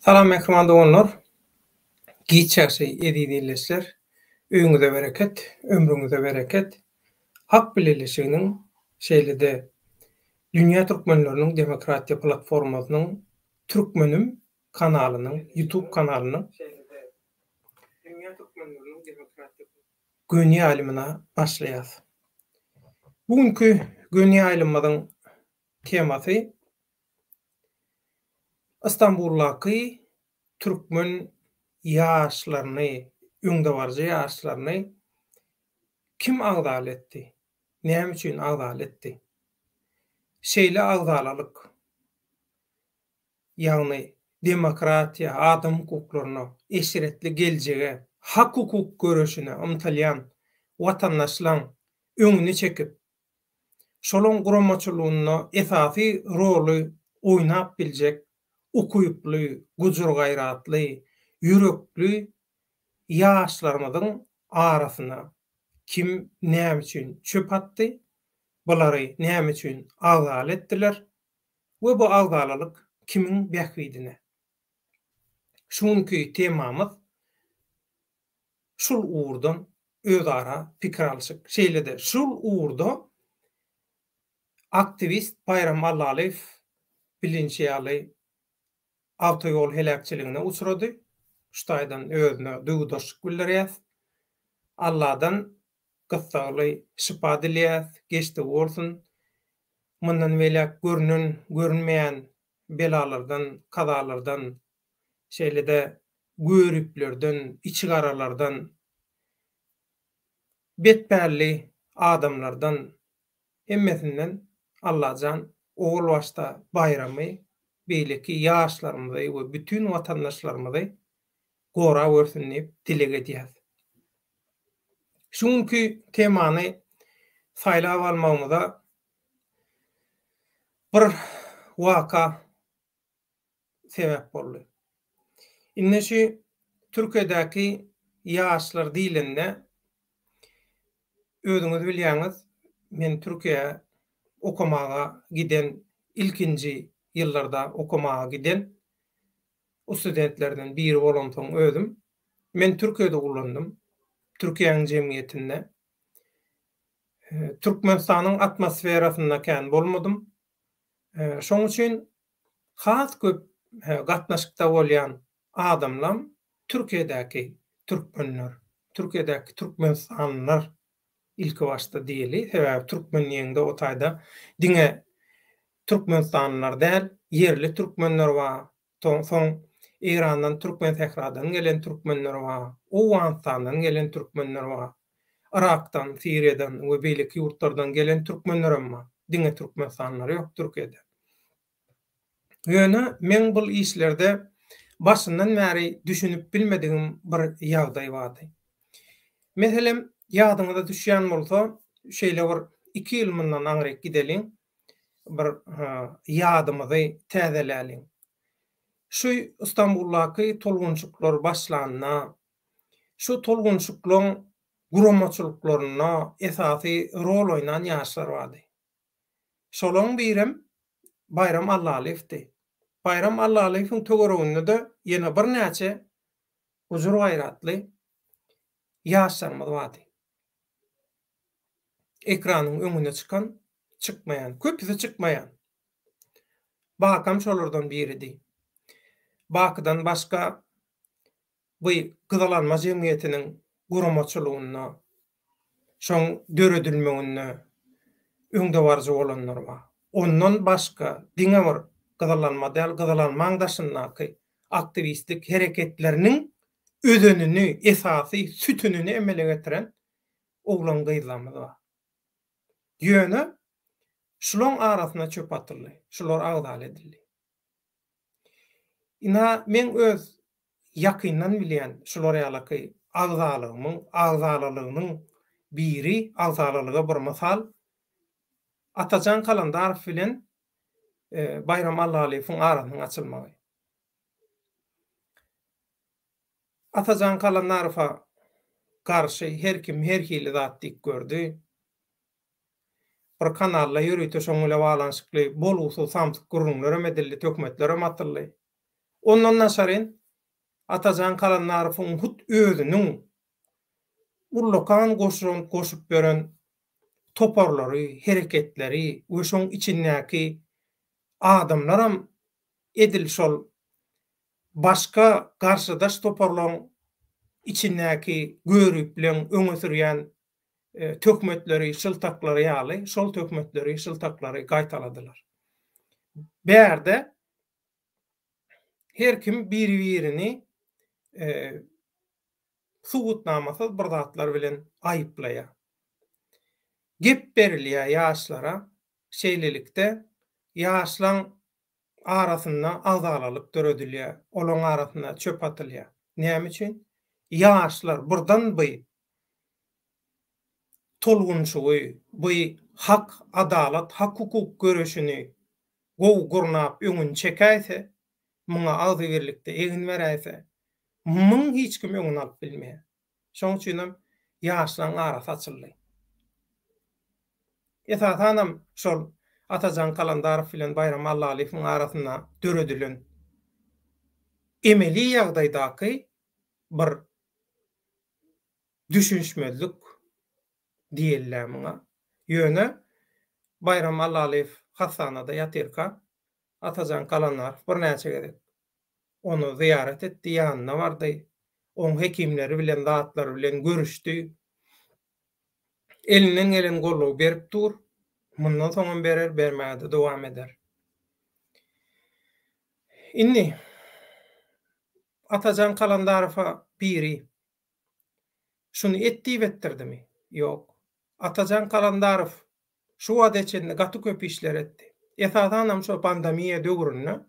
Salam mähriban doganlar! Giç ýagşy eziz ildeşler! Öýüňize bereket, ömrüňize bereket! Hak bileleşiginiň, şeýle-de Dünýä türkmenleriniň demokratiýa platformasynyň Türkmenim kanalynyň, YouTube kanalynyň göni ýaýlymyna başlaýas. Bu günki göni ýaýlymymyzyň temasy Istanbuldaky türkmen ýaşlaryny, öňdebaryjy ýaşlaryny kim agzaly etdi? Näme üçin agzaly etdi? Şeýle agzalalyk, ýagny demokratiýa, adam hukuklaryna, eşretli geljege, hak-hukuk göreşine ymtylýan watandaşlaň öňüni çekip, şolaň guramaçylygynda esasy roly oýnap biljek ukyply, gujur-gaýratly, ýürekli ýaşlarymyzyň arasyna kim näme üçin çöp atdy, bulary näme üçin agzaly etdiler we bu agzalalyk kimiň bähbidine? Şu günki temamyz şul ugurdan özara pikir alşyk. Şeýle-de şul ugurda aktiwist Baýram Allalyýew bilinşi ýaly awtoýol heläkçiligine uçrady. Şu taýdan özüne duýgudaşlyk bildirýäs. Alladan gyssagly şypa dileýäs, geçdigi bolsun. Mundan beýläk görünen, görünmeýän belalardan, kazalardan, şeýle-de göriplerden, içigaralardan, betpälli adamlardan hemmesinden Allajan owal başda Baýramy, beýleki ýaşlarymyzy we bütin watandaşlarymyzy gorawersin diýip dileg edýäs. Şu günki temany saýlap almagymyza bir waka sebäp boldy. Indi şu Türkiýedäki ýaşlar diýlende özüňiz bilýäňiz, men Türkiýä okamaga giden ilkinji ýyllarda okamaga giden studentlerden biri bolamsoň özüm men Türkiýede ulandym. Türkiýäniň jemgyýetinde. Türkmenistanyň atmosferasynda kän bolmadym. Şoň üçin has köp gatnaşykda bolýan adamlam Türkiýedäki türkmenler, Türkiýedäki türkmenistanlylar ilkibaşda diýeli. Sebäbi türkmen diýeňde o taýda diňe türkmenistanlylar däl, ýerli türkmenler bar, soň Eýrandan Türkmensähradan gelen türkmenler bar, Owganystandan gelen türkmenler bar, Yrakdan, Siriýadan we beýleki ýurtlardan gelen türkmenlerem bar. Diňe türkmenistanlylar ýok Türkiýede. Ýöne meň bul işlerde başyndan bäri düşünip bilmedigim bir ýagdaý bardy. Meselem, ýadyňyza düşýän bolsa, şeýle bir iki ýyl mundan aňryk gideliň, bir ýadymyzy täzeläliň. Şu Stambuldaky tolgunşyklar başlanda, şu tolgunşyklaryň guramaçylyklarynda esasy rol oýnan ýaşlar bardy. Şolaryň birem Baýram Allalyýewdi. Baýram Allalyýewiň töwereginde-de ýene birnäçe gujur-gaýratly ýaşlarymyz bardy. Ekranyň öňüne çykan, çykmaýan, köpüsi çykmaýan. Bakam şolardan biridi. Bakydan başga bu Gyzyl alma jemgyýetiniň guramaçylygynda, şoň döredilmeginde öňdebaryjy bolanlar bar. Ondan başga diňe bir Gyzyl alma däl, Gyzyl almaň daşyndaky aktiwistlik hereketleriniň özenini, esasy sütünini emele getiren oglan-gyzlarymyz bar. Ýöne şulaň arasyna çöp atyldy, şular agzaly edildi. Ynha, meň öz ýakyndan bilýän şular ýalaky agzalygymyň, agzalalygynyň biri, agzalalyga bir mysal, Atajan Kalandarow bilen Baýram Allalyýewiň arasynyň açylmagy. Atajan Kalandarowa garşy her kim her hili zat diýip gördi. Bir kanalda ýörite şoň bile baglanyşykly bolgusyz samsyk gürrüňlerem edildi, töhmetlerem atyldy. Ondan daşaryn Atajan Kalandarowyň hut özüniň ullakan goşant goşup beren toparlary, hereketleri we şoň içindäki adamlaram edil şol başga garşydaş toparlaryň içindäki göripleň öňe sürýän töhmetleri, şyltaklary ýaly şol töhmetleri, şyltaklary gaýtaladylar. Bärde her kim biri-birini subutnamasyz bir zatlar bilen aýyplaýar. Gep berilýär ýaşlara, şeýlelikde ýaşlaň arasynda agzalalyk döredilýär, olaň arasynda çöp atylýar. Näme üçin? Ýaşlar birden by tolgunşygy, by hak, adalat, hak-hukuk göreşini gowy gurnap öňüni çekäýse, muňa agzybirlikde egin beräýse, muň hiç kim öňüni alyp bilmeýär. Şoň üçinem ýaşlaň arasy açyldy. Esasanam şol Atajan Kalandarow bilen Baýram Allalyýewiň arasynda döredilen emeli ýagdaýdaky bir düşünişmezlik diýilýär muňa. Ýöne Baýram Allalyýew hassanada ýatyrka Atajan Kalandarow birnäçe gezek ony zyýarat etdi, ýanyna bardy. Oň hekimleri bilen, zatlary bilen görüşdi. Elinden gelen goldawy berip dur. Mundan soňam berer, bermäge-de dowam eder. Indi Atajan Kalandarowa biri şuny et diýip etdirdimi? Ýok. Atajan Kalandarow Şu wagta çenli gaty köp işler etdi. Esasanam şo pandemiýa döwründe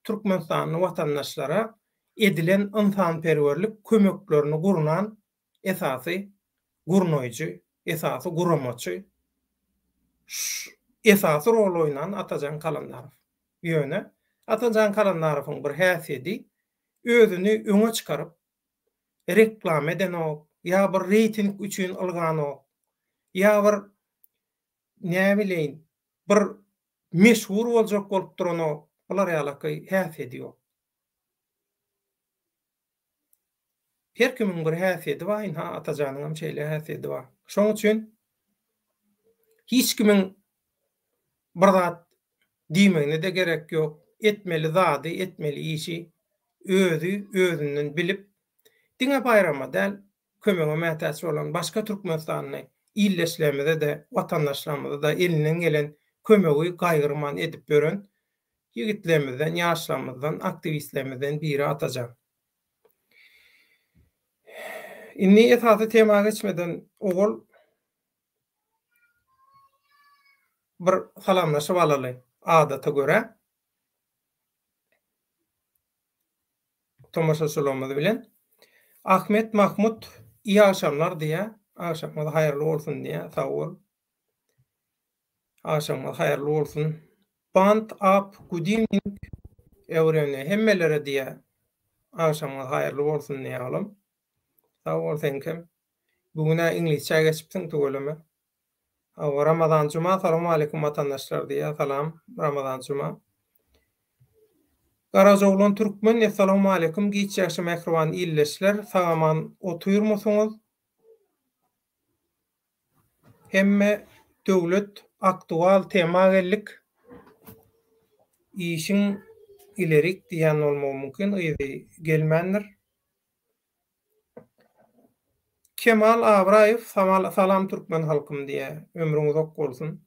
türkmenistanly watandaşlara edilen ynsanperwerlik kömeklerini gurnan esasy gurnaýjy, esasy guramaçy, esasy rol oýnan Atajan Kalandarow. Ýöne Atajan Kalandarowyň bir häsiýedi özüni öňe çykaryp reklama edenok, ýa bir reýting üçin ylganok, ýa bir näbileýin bir meşhur boljak bolup duranok, bular ýalaky häsiýedi ýok. Her kimiň bir häsiýedi bar, ynha Atajanyňam şeýle häsiýedi bar. Şoň üçin hiç kimiň bir zat diýmegine-de gerek ýok. Etmeli zady, etmeli işi özi özünden bilip, diňe Baýrama däl, kömege mätäç bolan başga türkmenistanly ildeşlerimize-de, watandaşlarymyza-da elinden gelen kömegi gaýgyrman edip ýören ýigitlerimizden, ýaşlarymyzdan, aktiwistlerimizden biri Atajan. Indi esasy tema geçmeden owal bir salamlaşyp alaly adata görä. Tomaşaçylarymyz bilen. Ahmet Mahmut iyi agşamlar diýýär. Agşamyňyz haýyrly bolsun diýýär. Sag bol. Agşamyňyz haýyrly bolsun. Band up good evening everyone hemmelere diýýär. Agşamyňyz haýyrly bolsun diýýär olam. Sag bol seňkem. Bu gün-ä iňlisçä geçipsiň tüweleme. Hawa Ramazan Juma salowmaleýkum watandaşlar diýýär salam Ramazan Juma. Garajaoglan Türkmen essalowmaleýkum giç ýagşy mähriban ildeşler sag-aman otyrmysyňyz hemme döwlet aktual tema geldik işiň ilerik diýýän bolmagy mümkin yzy gelmändir. Kemal Abraýew salam türkmen halkym diýýär. Ömrüň uzak bolsun.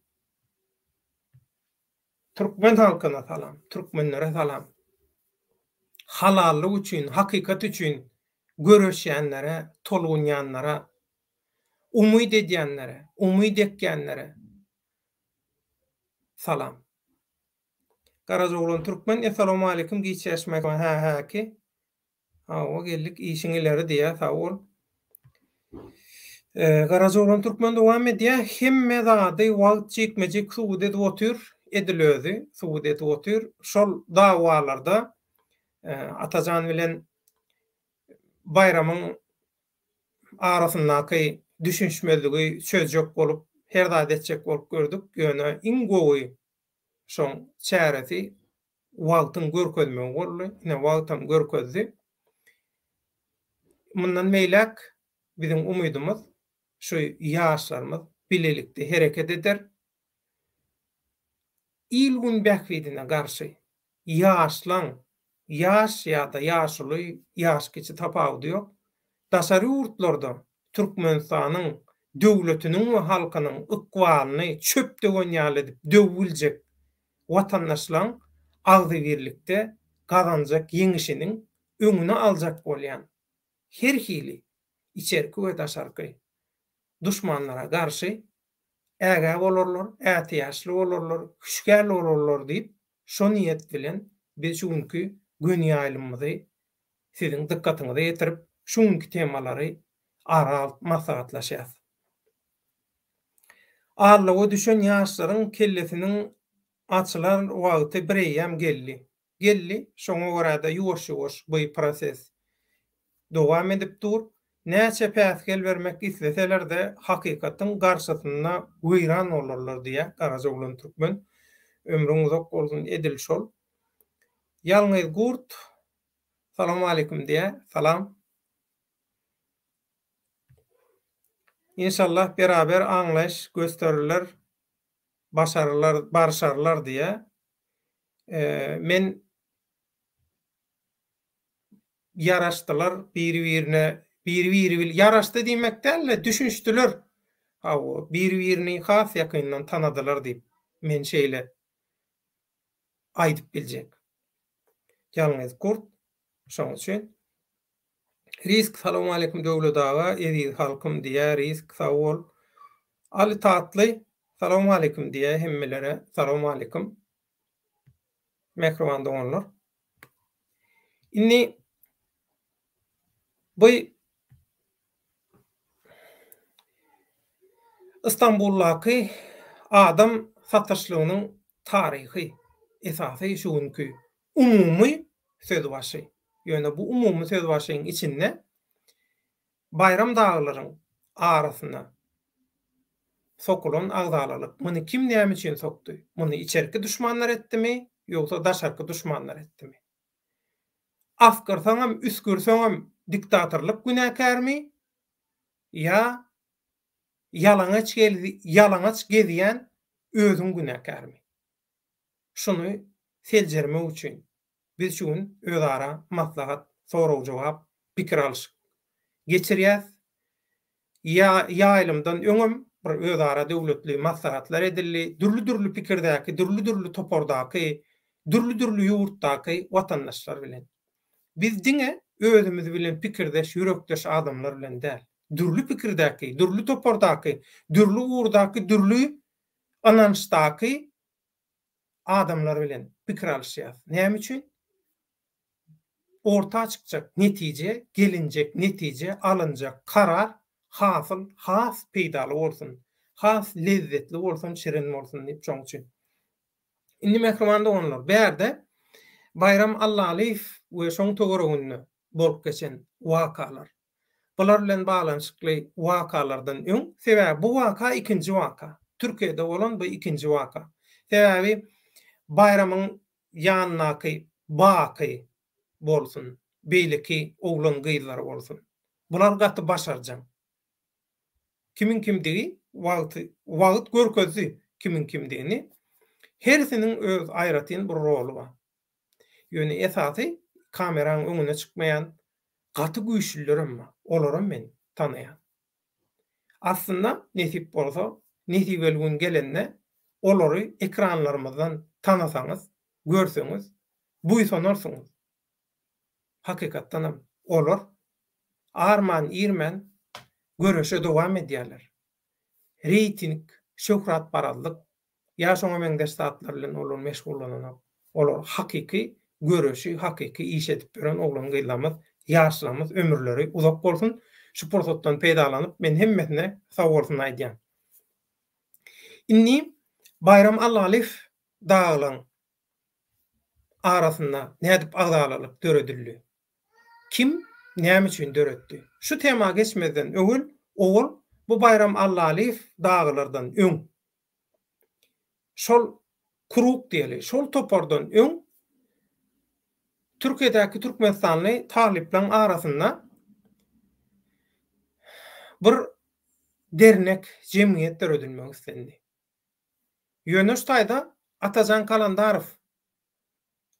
Türkmen halkyna salam, türkmenlere salam. Halallyk üçin, hakykat üçin göreşýänlere, tolgunýanlara, umyt edýänlere, umyt ekýänlere salam. Garajaoglan Türkmen Essalawmaleýkim giç ýaşmak hä häki. Hawa geldik işiň ileri diýýär sag bol. Garajaoglan Türkmen dowam edýär. Hemme zady wagt jikme-jik subut edip otyr. Edil özi subut edip otyr. Şol dawalarda Atajan bilen Baýramyň arasyndaky düşünişmezligi çözjek bolup her zat etjek bolup gördük. Ýöne iň gowy şoň çäresi. wagtyň görkezmegi boldy. Ine wagtam görkezdi. Mundan beýläk biziň umydymyz şu ýaşlarymyz bilelikde hereket eder. Il-gün bähbidine garşy ýaşlaň, ýaş ýa-da ýaşuly, ýaş kiçi tapawudy ýok, daşary ýurtlarda Türkmenistanyň döwletiniň we halkynyň ykbalyny çöp döwen ýaly edip döwüljek watandaşlaň agzybirlikde gazanjak ýeňişiniň öňüni aljak bolýan her hili içerki we daşarky duşmanlara garşy ägä bolarlar, ätiýaçly bolarlar, hüşgär bolarlar diýip, şo niýet bilen biz şu günki göni ýaýlymymyzy siziň dykgatyňyza ýetirip, şu günki temalary ara alyp maslahatlaşýas. Aldawa düşen ýaşlaryň kellesiniň açylar wagty bireýýäm geldi. Geldi, şoňa görä-de ýuwaş-ýuwaş bu proses dowam edip dur. Näçe päsgel bermek isleseler-de, hakykatyň garşysynda weýran bolarlar diýýär Garajaoglan Türkmen. Ömrüň uzak bolsun, edil şol. Ýalňyz gurt, Salowmaleýkim diýýär. Salam. Inşallah beraber aňlaýyş gösterirler, başaryrlar, barşarlar diýýär. Men ýaraşdylar biri-birine, biri-biri bil ýaraşdy diýmek däl-de, düşünişdiler. Hawa, biri-birini has ýakyndan tanadylar diýip, men şeýle aýdyp biljek. Ýalňyz gurt, şoň üçin. Risk salowmaleýkim Döwlet aga, eziz halkym diýýär, Risk sag bol. Aly Tatly salowmaleýkim diýýär hemmelere salowmaleýkim. Mähriban doganlar. Indi bu Istanbuldaky adam satyşlygynyň taryhy esasy şu günki umumy sözbaşy. Ýöne bu umumy sözbaşyň içinde Baýram daglaryň arasyna sokulan agzalalyk. Muny kim näme üçin sokdy? Muny içerki duşmanlar etdimi, ýogsa daşarky duşmanlar etdimi? Asgyrsaňam, üsgürseňem diktatorlyk günäkärmi ýa ýalaňaç ýalaňaç gezýän özüň günäkärmi? Şuny seljermek üçin biz şu gün özara maslahat, sorag-jogap, pikir alyşyk geçirýäs. Ýaýlymdan öňem bir özara döwletli maslahatlar edildi. Dürli-dürli pikirdäki, dürli-dürli topardaky, dürli-dürli ýurtdaky watandaşlar bilen. Biz diňe özümiz bilen pikirdeş, ýürekdeş adamlar bilen däl, dürli pikirdäki, dürli topardaky, dürli ugurdaky, dürli ynançdaky adamlar bilen pikir alyşýas. Näme üçin? Orta çykjak netije, gelinjek netije, alynjak karar, hasyl has peýdaly bolsun, has lezzetli bolsun, şirin bolsun diýip şoň üçin. Indi mähriban doganlar, bärde Baýram Allalyýew we şoň töwereginde bolup geçen wakalar. Bular bilen baglanyşykly wakalardan öň, sebäbi bu waka ikinji waka. Türkiýede bolan bu ikinji waka. Sebäbi Baýramyň ýanyndaky Baky bolsun, beýleki oglan-gyzlar bolsun. Bular gaty başarjaň. Kimiň kimdigi wagty wagt görkezdi kimiň kimdigini. Hersiniň öz aýratyn bir roly bar. Ýöne esasy kameraň öňüne çykmaýan gaty güýçlülerem bar. Olaram men tanaýan. Aslynda nesip bolsa, nesibeli gün gelende olary ekranlarymyzdan tanasaňyz, görseňiz buýsanarsyňyz. Hakykatdanam olar arman-irmän göreşe dowam edýärler. Reýting, şöhratparazlyk Ýa şoňa meňzeş zatlar bilen olar meşgullananok. Olar hakyky göreşi, hakyky iş edip ýören oglan-gyzlarymyz, ýaşlarymyz ömürleri uzak bolsun. Şu pursatdan peýdalanyp men hemmesine sag bolsun aýdýan. Indi Baýram Allalyýew dagylaň arasynda nädip agzalalyk döredildi? Kim, näme üçin döretdi? Şu tema geçmezden öwel, owal bu Baýram Allalyýew dagylardan öň Şol krug diýeli, şol topardan öň Türkiýedäki türkmenistanly talyplaryň arasynda bir dernek, jemgyýet döredilmek islendi. Ýöne şu taýda Atajan Kalandarow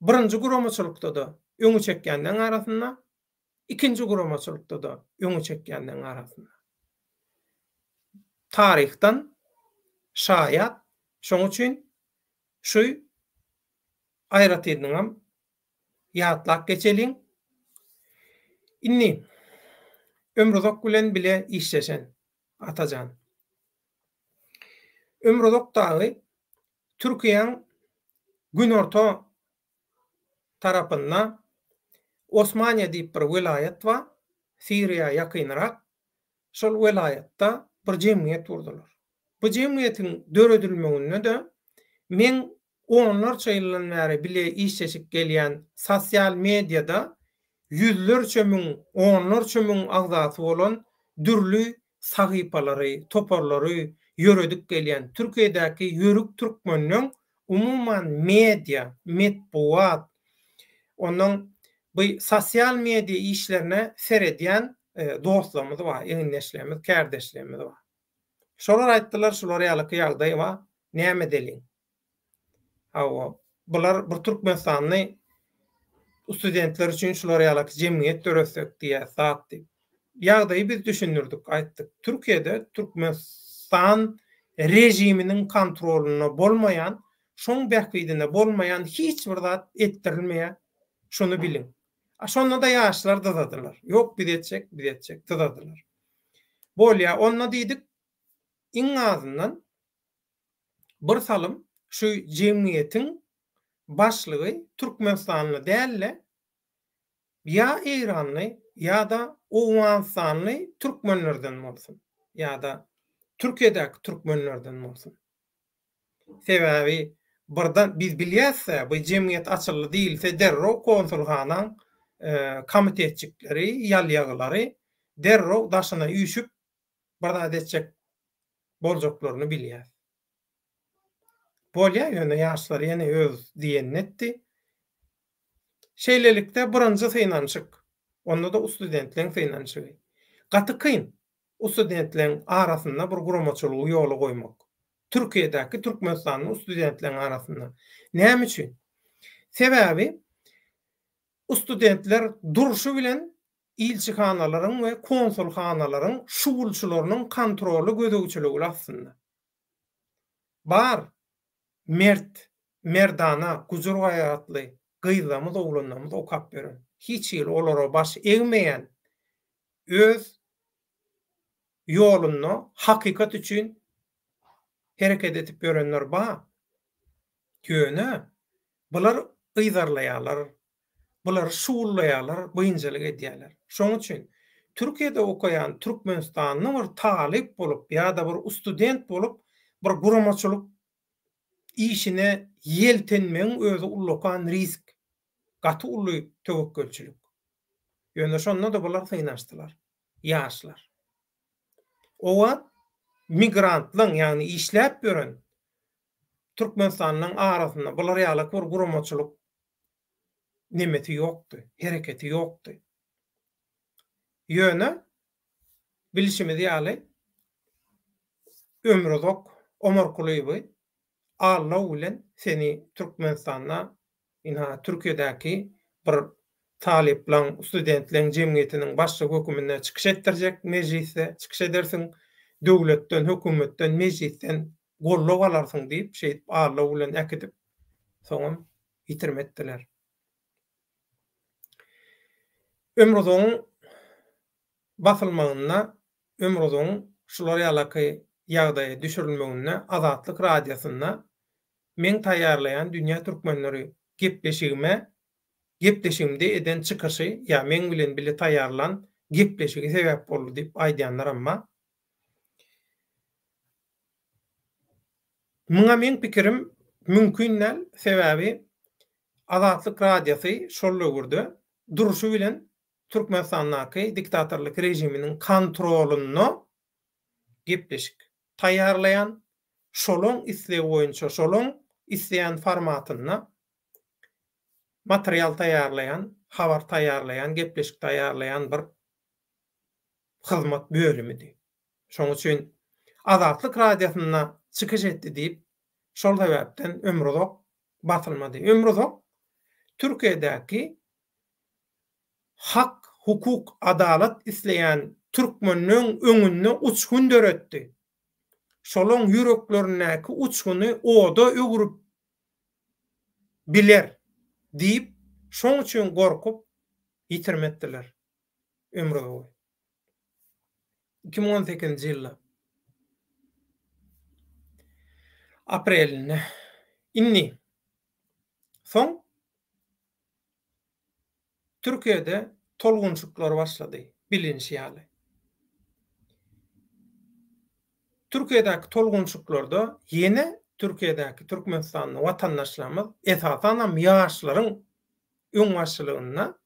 birinji guramaçylykda-da öňi çekýänleň arasynda, ikinji guramaçylykda-da öňi çekýänleň arasynda. Taryhdan şaýat, şoň üçin şu aýratynlygam ýatlap geçeliň. Indi Ömruzak bilen bile işleşen Atajan. Ömruzak dagy Türkiýäň günorta tarapynda Osmaniýe diýip bir welaýat bar, Siriýa ýakynrak. Şol welaýatda bir jemgyýet gurdular. Bu jemgyýetiň döredilmeginde-de meň onlarça ýyldan bäri bile işleşip gelýän sosial mediada ýüzlerçe müň, onlarça müň agzasy bolan dürli sahypalary, toparlary ýöredip gelýän Türkiýedäki ýörük türkmenleň umuman media, metbugat, ondan bu sosial media işlerine seredýän dostlarymyz bar, egindeşlerimiz, kärdeşlerimiz bar. Şolar aýtdylar, şular ýalyky ýagdaý bar, näme edeliň? Hawa, bular bir türkmenistanly studentler üçin şular ýalyky jemgyýet döretsek diýýär zat diýip. Ýagdaýy biz düşündirdik, aýtdyk. Türkiýede Türkmenistan režiminiň kontrolynda bolmaýan, şoň bähbidine bolmaýan hiç bir zat etdirilmeýär. Şuny biliň. A şonda-da ýaşlar dyzadylar. Ýok, biz etjek, biz etjek, dyzadylar. Bolýa, onda diýdik, iň azyndan bir salym şu jemgyýetiň başlygy türkmenistanly däl-de, ýa eýranly ýa-da owganystanly türkmenlerden bolsun ýa-da Türkiýedäki türkmenlerden bolsun. Sebäbi birden biz bilýäs-dä, bu jemgyýet açyldy diýilse derrew konsulhanaň komitetçikleri, ýalýagylary derrew daşyna üýşüp bir zat etjek boljaklaryny bilýäs. Bolýa ýöne ýaşlar ýene öz diýenini etdi. Şeýlelikde birinji synanyşyk, onda-da ustudentleň synanyşygy. Gaty kyn ustudentleň arasynda bir guramaçylygy ýola goýmak. Türkiýedäki türkmenistanly ustudentleň arasynda. Näme üçin? Sebäbi ustudentler durşy bilen ilçihanalaryň we konsulhanalaryň şugulçylarynyň kontroly gözegçiligi astynda. Bar, mert, merdana, gujur-gaýratly gyzlarymyz, oglanlarymyz okap ýören. Hiç hili olara baş egmeýän, öz ýolunda hakykat üçin hereket edip ýörenler bar. Ýöne bular yzarlaýarlar, Bulary şugullaýarlar, biynjalyk edýärler. Şonuň üçin Türkiýede okaýan türkmenistanly bir talyp bolup ýa-da bir student bolup bir guramaçylyk işine ýeltenmegiň özi ullakan risk, gaty uly töwekgelçilik. Ýöne şonda-da bular synanyşdylar, ýaşlar. O wagt migrantlaryň, ýagny işläp ýören türkmenistanlylaryň arasynda bular ýaly bir guramaçylyk nemesi ýokdy, hereketi ýokdy. Ýöne bilşimiz ýaly Ömruzak Omarkulyýewi aldaw bilen seni Türkmenistanda ynha Türkiýedäki bir talyplaň, studentleň jemgyýetiniň başlygy höküminde çykyş etdirjek mejlisde çykyş edersiň, döwletden, hökümetden, mejlisden goldaw alarsyň diýip şeýdip aldaw bilen äkidip soňam ýitirim etdiler. Ömrüzugyň basylmagynda, Ömrüzugyň şular ýalaky ýagdaýa düşürilmeginde Azatlyk Radiosynda meň taýýarlaýan Dünýä Türkmenleri gepleşigime gepleşigimde eden çykyşy ýa meň bilen bile taýýarlan gepleşigi sebäp boldy diýip aýdýanlaram bar. Muňa meň pikirim mümkin däl, sebäbi Azatlyk Radiosy şol döwürde durşy bilen Türkmenistandaky diktatorlyk režiminiň kontrolynda gepleşik taýýarlaýan, şolaň islegi boýunça, şolaň isleýän formatynda. material taýýarlaýan, habar taýýarlaýan, gepleşik taýýarlaýan bir hyzmat bölümidi. Şonuň üçin Azatlyk Radiosynda çykyş etdi diýip, şol sebäpden Ömruzak basylmady. Ömruzak Türkiýedäki hak, hukuk, adalat isleýän türkmenleň öňünde uçgun döretdi. Şolaň ýüreklerindäki uçguny oda öwrüp biler diýip, şoň üçin gorkup ýitirim etdiler Ömrüzowy. 2018-nji ýylda aprelinde. Indi soň Türkiýede tolgunşyklar başlady, bilinişi ýaly. Türkiýedäki tolgunşyklarda ýene Türkiýedäki türkmenistanly watandaşlarymyz, esasanam ýaşlaryň öňbaşçylygynda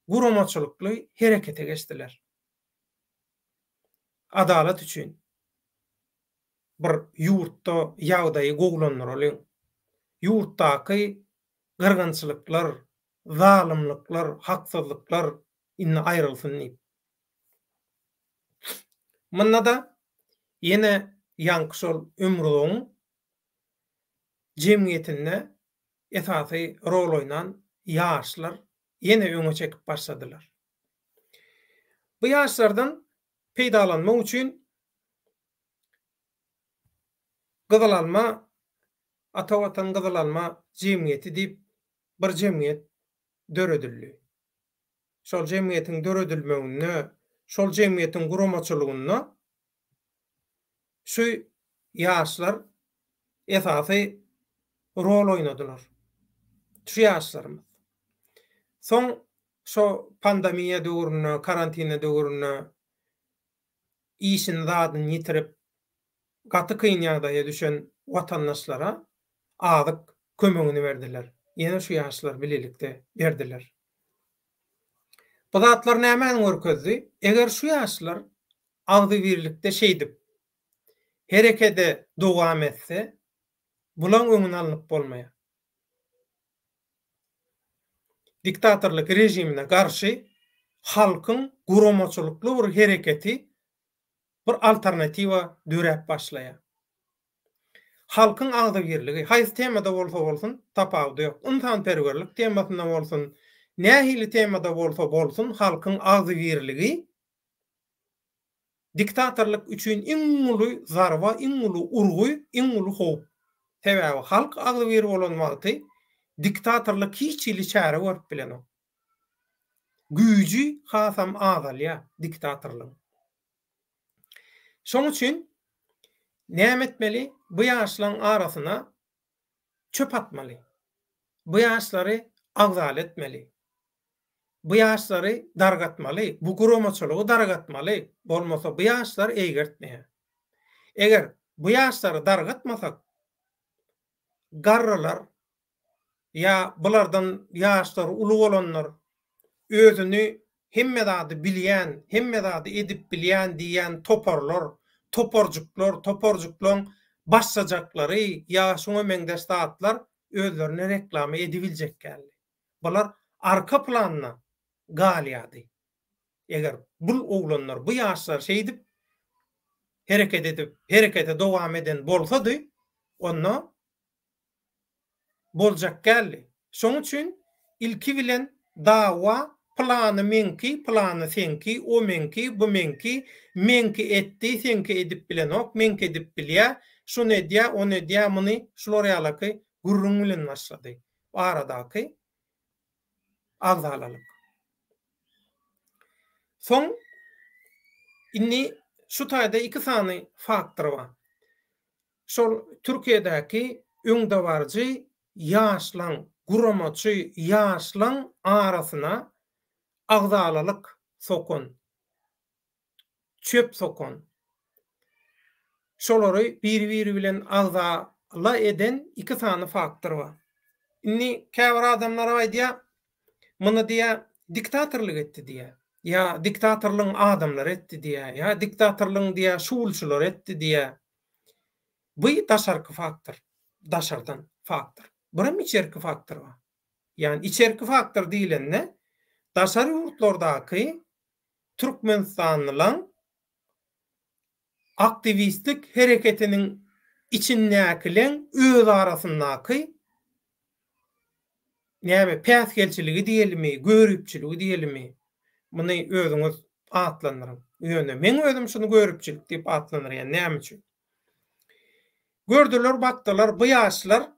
guramaçylykly herekete geçdiler. Adalat üçin bir ýurtda ýagdaýy gowulandyralyň. Ýurtdaky gyrgynçylyklar, zalymlyklar, haksyzlyklar indi aýrylsyn diýip. Munda-da ýene ýaňky şol Ömrüzogyň jemgyýetinde esasy rol oýnan ýaşlar ýene öňe çekip başladylar. Bu ýaşlardan peýdalanmak üçin Gyzyl alma Ata Watan Gyzyl alma jemgyýeti diýip bir jemgyýet döredildi. Şol jemgyýetiň döredilmeginde, şol jemgyýetiň guramaçylygynda şu ýaşlar esasy rol oýnadylar. Şu ýaşlarymyz. Soň şo pandemiýa döwründe, karantina döwründe işini zadyny ýitirip, gaty kyn ýagdaýa düşen watandaşlara azyk kömegini berdiler. Ýene şu ýaşlar bilelikde berdiler. Bu zatlar nämäni görkezdi? Eger şu ýaşlar agzybirlikde şeýdip herekede dowam etse, bulaň öňüni alnyp bolmaýar. Diktatorlyk režimine garşy halkyň guramaçylykly bir hereketi bir alternatiwa döräp başlaýar. Halkyň agzybirligi, haýsy temada bolsa bolsun, tapawudy ýok. Ynsanperwerlik temasynda bolsun, nähili temada bolsa bolsun, halkyň agzybirligi diktatorlyk üçin iň uly zarba, iň uly urgy, iň uly howp. Sebäbi halk agzybir bolan wagty diktatorlyk hiç hili çäre görüp bilenok. Güýji hasam azalýar diktatorlygyň. Şoň üçin näme etmeli? Bu ýaşlaň arasyna çöp atmaly. Bu ýaşlary agzaly etmeli. Bu ýaşlary dargatmaly, bu guramaçylygy dargatmaly, bolmasa bu ýaşlar eýgertmeýär. Eger bu ýaşlary dargatmasak, garrylar ýa bulardan ýaşlary uly bolanlar özüni hemme zady bilýän, hemme zady edip bilýän diýýän toparlar, toparjyklar, toparjyklaň başlajaklary ýa şuňa meňzeş zatlar özlerini reklama edibiljek ýaly. Bular arka planda galýardy. Eger bul oglanlar, bu ýaşlar şeýdip hereket edip, herekete dowam eden bolsady, onda boljak däldi. Şoň üçin ilki bilen dawa pylany meňki, pylany seňki, o meňki, bu meňki, meňki etdi, seňki edip bilenok, meňki edip bilýä, şuny edýä, ony edýä, muny şular ýalaky gürrüň bilen başlady aradaky agzalalyk. Soň indi şu taýda iki sany faktor bar. Şol Türkiýedäki öňdebaryjy ýaşlaň, guramaçy ýaşlaň arasyna agzalalyk sokan, çöp sokan, şolary biri-biri bilen agzala eden iki sany faktor bar. Indi käbir adamlar aýdýar, muny diýýär, diktatorlyk etdi diýýär. Ýa diktatorlygyň adamlary etdi diýýär, ýa diktatorlygyň diýýär, şugulçylary etdi diýýär. Bu daşarky faktor, daşardan faktor. Birem içerki faktor bar. Ýagny içerki faktor diýlende daşary ýurtlardaky türkmenistanlylaň aktiwistlik hereketiniň içindäkileň öz arasyndaky näme päsgelçiligi diýelimi, göripçiligi diýelimi, muny özüňiz atlandyryň. Ýöne meň özüm şuny göripçilik diýip atlandyrýan. Näme üçin? Gördüler, bakdylar, bu ýaşlar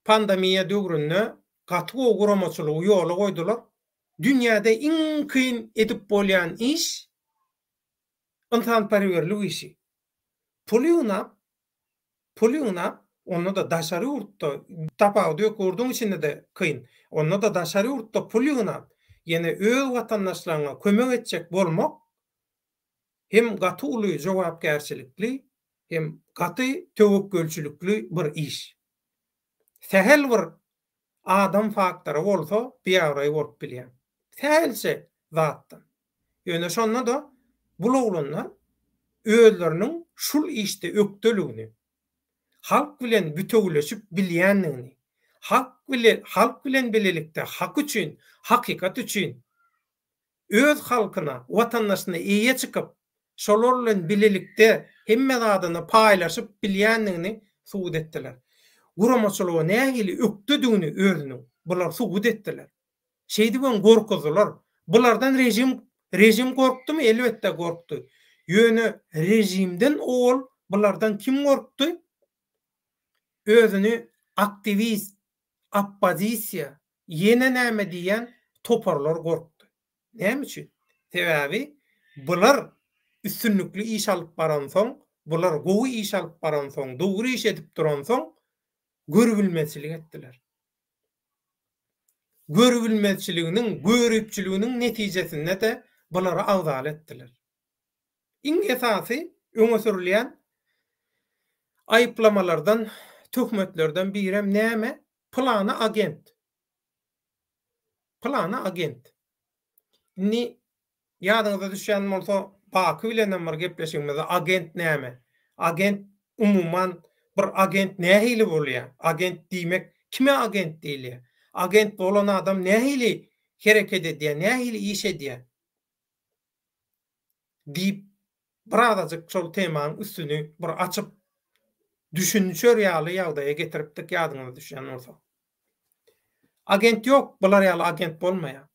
pandemiýa döwründe gaty gowy guramaçylygy ýola goýdular. Dünýäde iň kyn edip bolýan iş ynsanperwerlik işi. Pul ýygnap, pul ýygnap, onda-da daşary ýurtda, tapawudy ýok, ýurduň içinde-de kyn, onda-da daşary ýurtda pul ýygnap, ýene öz watandaşlaryňa kömek etjek bolmak hem gaty uly jogapkärçilikli, hem gaty töwekgelçilikli bir iş. Sähel bir adam faktory bolsa biabraý bolup bilýär. Sähelçe zatdan. Ýöne şonda-da bul oglanlar özleriniň şul işde ökdeligini, halk bilen bütewüleşip bilýändigini, halk bile halk bilen bilelikde hak üçin, hakykat üçin öz halkyna, watandaşyna eýe çykyp, şolar bilen bilelikde hemme zadyny paýlaşyp bilýändigini subut etdiler. Guramaçylyga nähili ökdedigini özüniň bular subut etdiler. Şeýdibem gorkuzdylar. Bulardan režim režim gorkdumy? Elbetde gorkdy. Ýöne režimden owal bulardan kim gorkdy? Özüni aktiwist, oppozisiýa, ýene näme diýýän toparlar gorkdy. Näme üçin? Sebäbi bular üstünlikli iş alyp baransoň, bular gowy iş alyp baransoň, dogry iş edip duransoň görübilmezçilik etdiler. Görübilmezçiliginiň, göripçiliginiň netijesinde-de bulary agzala etdiler. Iň esasy öňe sürülýän aýyplamalardan, töhmetlerden birem näme? Pylany agent. Pylany agent. Indi ýadyňyza düşýän bolsa, Baky bilenem bir gepleşigimizde agent näme? Agent umuman bir agent nähili bolýar? Agent diýmek kime agent diýilýär? Agent bolan adam nähili hereket edýär, nähili iş edýär? Diýip, birazajyk şol temanyň üstüni bir açyp, düşünişer ýaly ýagdaýa getiripdik ýadyňyza düşýän bolsa. Agent ýok, bular ýaly agent bolmaýar.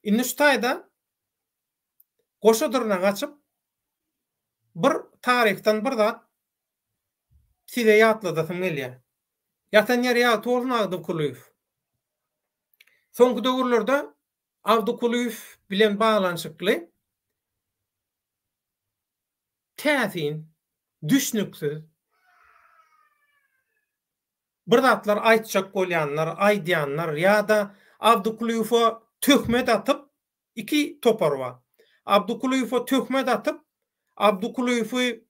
Indi şu taýda goşa dyrnak açyp, bir taryhdan bir zat size ýatladasym gelýär. Ýatan ýeri ýagty bolsun Agdy Kulyýew. Soňky döwürlerde Abdy Kulyýew bilen baglanyşykly täsin, düşnüksiz bir zatlar aýtjak bolýanlar, aýdýanlar ýa-da Abdy Kulyýewe töhmet atyp, iki topar bar. Abdy Kulyýewe töhmet atyp, Abdy Kulyýewi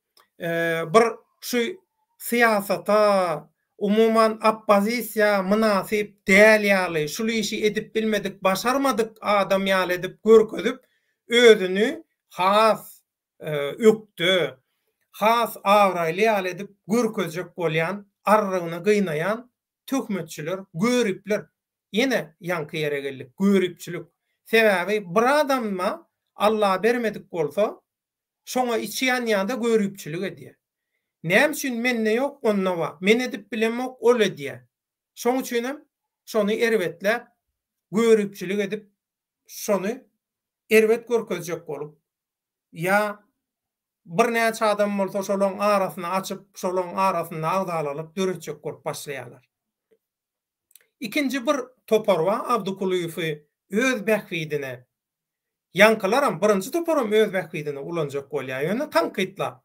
bir şu syýasata, umuman oppozisiýa mynasyp däl ýaly, şul işi edip bilmedik, başarmadyk adam ýaly edip görkezip, özüni has ökde, has abraýly ýaly edip görkezjek bolýan, arrygyny gynaýan töhmetçiler, göripler. Ýene ýaňky ýere geldik, göripçilik. Sebäbi bir adama Alla bermedik bolsa, Şoňa içi ýanýada göripçilik edýä. Näme üçin mende ýok onda bar. Men edip bilemok ol edýä. Şoň üçinem şony erbetläp göripçilik edip şony erbet görkezjek bolup ýa birnäçe adam bolsa şolaň arasyny açyp şolaň arasynda agzalalyk döretjek bolup başlaýarlar. Ikinji bir topar bar Abdykulyýewi öz bähbidine Ýaňkylaram, birinji toparam öz bähbidine ulanjak bolýar, ýöne tankytlap.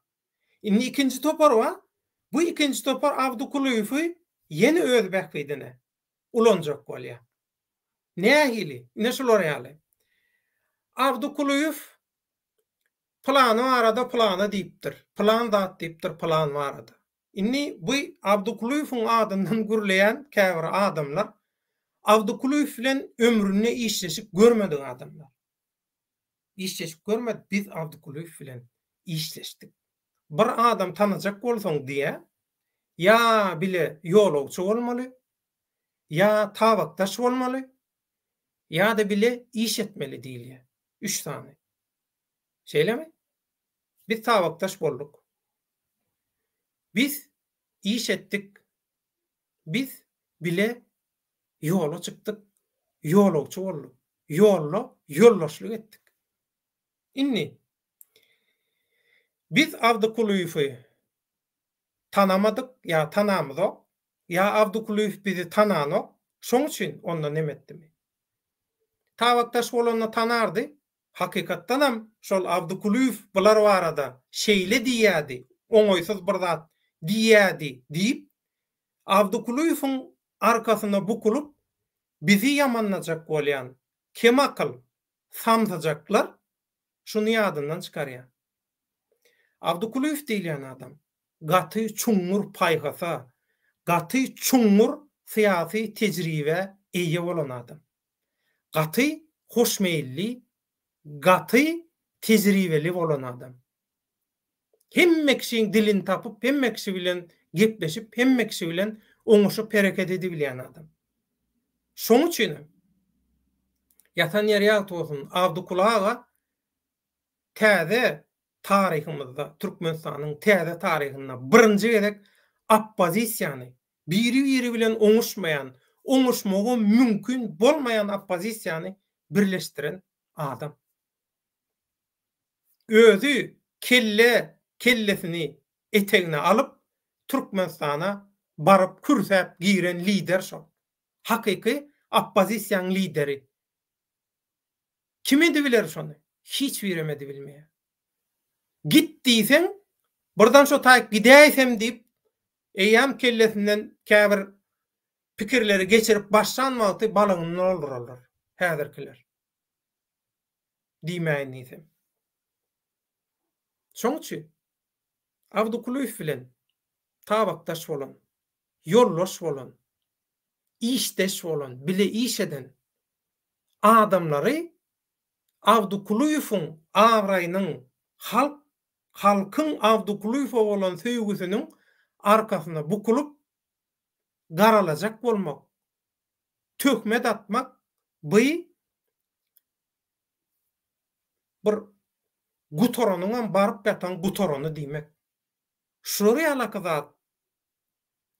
Indi ikinji topar bar, bu ikinji topar Abdy Kulyýewi ýene öz bähbidine ulanjak bolýar. Nähili? Ine şular ýaly. Abdy Kulyýew pylany barada pylany diýipdir, pylan zat diýipdir pylan barada. Indi bu Abdykulyýewiň adyndan gürleýän käbir adamlar Abdykulyýew bilen ömründe işleşip görmedik adamlar. Işleşip görmedik, biz Abdykulyýew bilen işleşdik. Bir adam tanajak bolsaň diýä, ýa bile ýolagçy bolmaly, Ýa tabakdaş bolmaly, ýa-da bile iş etmeli diýilýär. Üç sany. Şeýlemi? Biz tabakdaş bolduk. Biz iş etdik. Biz bile ýola çykdyk, ýolagçy bolduk. Ýolda ýoldaşlyk etdik. Indi biz Abdy Kulyýewi tanamadyk ýa tanamyzok, ýa Abdy Kulyýew bizi tananok, şoň üçin onda neme etdimi? Tabakdaş bolanda tanardy, hakykatdanam şol Abdy Kulyýew bular barada şeýle diýýädi, oňaýsyz bir zat diýýädi diýip, Abdy Kulyýewiň arkasyna bukulyp bizi ýamanlajak bolýan kemakyl samsyjaklar şuny ýadyndan çykarýar. Abdy Kulyýew diýilýän adam gaty çuňňur paýhasa, gaty çuňňur syýasy tejribä eýe bolan adam. Gaty hoşmeýilli, gaty tejribeli bolan adam. Hemme kişiň dilini tapyp, hemme kişi bilen gepleşip, hemme kişi bilen oňuşyp hereket edibilýän adam. Şoň üçinem, ýatan ýeri ýagty bolsun, Abdykuly aga täze taryhymyzda, Türkmenistanyň täze taryhynda birinji gezek oppozisiýany, biri-biri bilen oňuşmaýan, oňuşmagy mümkin bolmaýan oppozisiýany birleşdiren adam. Özi kelle kellesini etegine alyp Türkmenistana baryp kürsäp giren lider şol. Hakyky oppozisiýaň lideri. Kim edibiler şony? Hiç birem edibilmeýär. Git diýseň, birden şo taýyk gidäýsem diýip, eýýäm kellesinden käbir pikirleri geçirip başlan wagty balygyny doldurarlar häzirkiler. Diýmäýin diýsem. Şoň üçin Abdy Kulyýew bilen tabakdaş bolan, ýoldaş bolan, işdeş bolan, bile iş eden adamlary Abdy Kulyýewiň abraýynyň, halk halkyň Abdy Kulyýewe bolan söýgüsiniň arkasyna bukulyp garalajak bolmak, töhmet atmak by bir gutaranyňam baryp ýatan gutarany diýmek. Şular ýalaky zat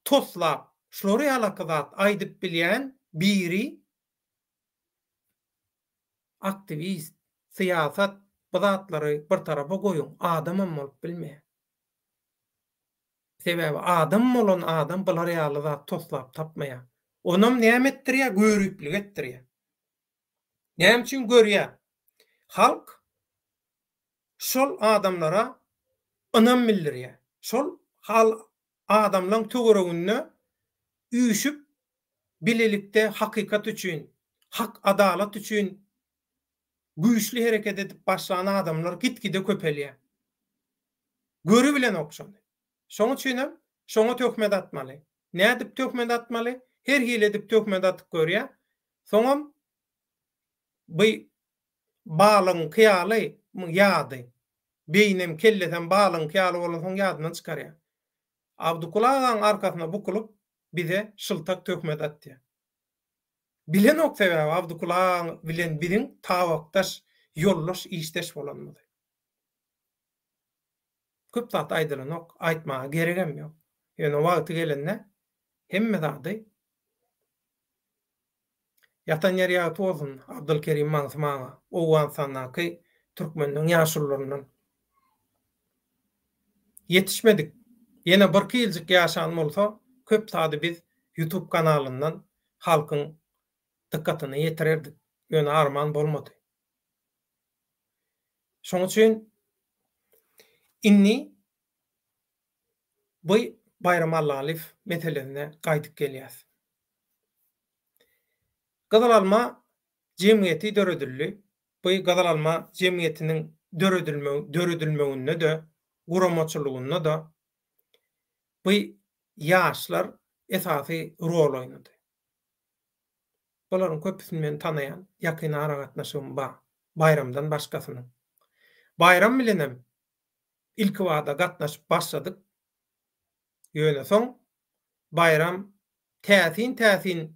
toslap, şular ýalaky zat aýdyp bilýän biri aktiwist, syýasat bu zatlary bir tarapa goýuň, adamam bolup bilmeýär. Sebäbi adam bolan adam bular ýaly zat toslap tapmaýar. Onam näme etdirýär? Göriplik etdirýär. Näme üçin görýär? Halk şol adamlara ynam bildirýär. Şol hal adamlaň töwereginde üýşüp bilelikde hakykat üçin, hak adalat üçin güýçli hereket edip başlan adamlar git-gide köpelýär. Görübilenok şony. Şoň üçinem şoňa töhmet atmaly. Nädip töhmet atmaly? Her hili edip töhmet atyp görýär. Soňam by balygyňky ýaly ýady. Beýnem, kellesem balygyňky ýaly bolansoň ýadyndan çykarýar. Abdykul agaň arkasyna bukulyp bize şyltak töhmet atýar. Bilenok sebäbi Abdykul aga bilen biziň tabakdaş, ýoldaş, işdeş bolanymyzy. Köp zat aýdylanok, aýtmaga geregem ýok. Ýöne wagty gelende hemme zady Ýatan ýeri ýagty bolsun Abdylkerim Magsym aga, Owganystandaky türkmenleň ýaşulularyndan. Ýetişmedik. Ýene birki ýyljyk ýaşan bolsa, köp zady biz YouTube kanalyndan halkyň dykgatyna ýetirerdik. Ýöne arman bolmady. Şoň üçin indi bu Baýram Allalyýew meselesine gaýdyp gelýäs. Gyzyl alma jemgyýeti döredildi. Bu Gyzyl alma jemgyýetiniň döredilmegi döredilmeginde-de, guramaçylygynda-da bu ýaşlar esasy rol oýnady. Bularyň köpüsini men tanaýan, ýakyn aragatnaşygym bar. Baýramdan başgasynyň. Baýram bilenem ilkibada gatnaşyp başladyk. Ýöne soň Baýram täsin-täsin.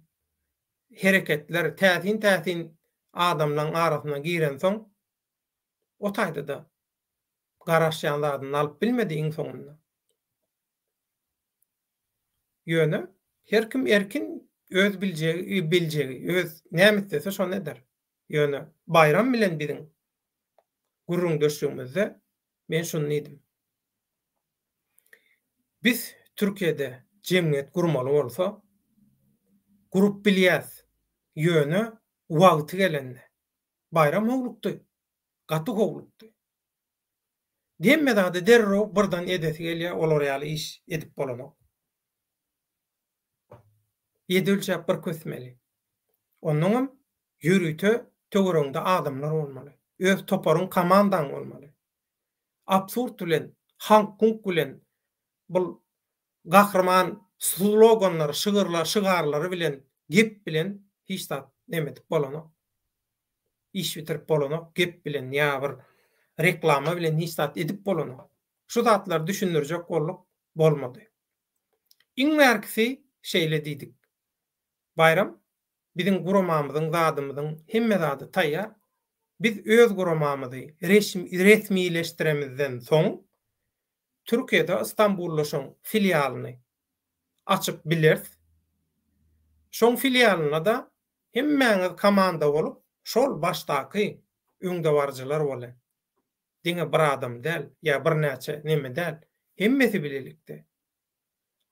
hereketler, täsin-täsin adamlaň arasyna girensoň, o taýda-da garaşýan zadyny alyp bilmedi iň soňunda. Ýöne her kim erkin öz biljegi, biljegi, öz näme islese şony eder. Ýöne Baýram bilen biziň gürrüňdeşligimizde men şuny diýdim. Biz Türkiýede jemgyýet gurmaly bolsa, gurup bilýäs, ýöne wagty gelende. Baýram howlukdy. Gaty howlukdy. Hemme zady derrew birden edesi gelýär, olar ýaly iş edip bolanok. Ýedi ölçäp bir kösmeli. Onnoňam ýörite töweregiňde adamlar bolmaly. Öz toparyň, komandaň bolmaly. Absurd bilen, haňk-huňk bilen, bul gahryman sloganlar, şygyrlar, şygarlary bilen, gep bilen hiç zat neme edip bolanok. Iş bitirip bolanok, gep bilen ýa bir reklama bilen hiç zat edip bolanok. Şu zatlary düşündirjek bolduk, bolmady. Iň bärkisi şeýle diýdik. Baýram, biziň guramamyzyň zadymyzyň hemme zady taýýar. Biz öz guramamyzy resmileşdiremizden soň, Türkiýede Istanbulda şoň filialyny açyp bileris. Şoň filialynda-da hemmäňiz komanda bolup, şol başdaky öňdebaryjylar bolar. Diňe bir adam däl, ýa birnäçe neme däl, hemmesi bilelikde.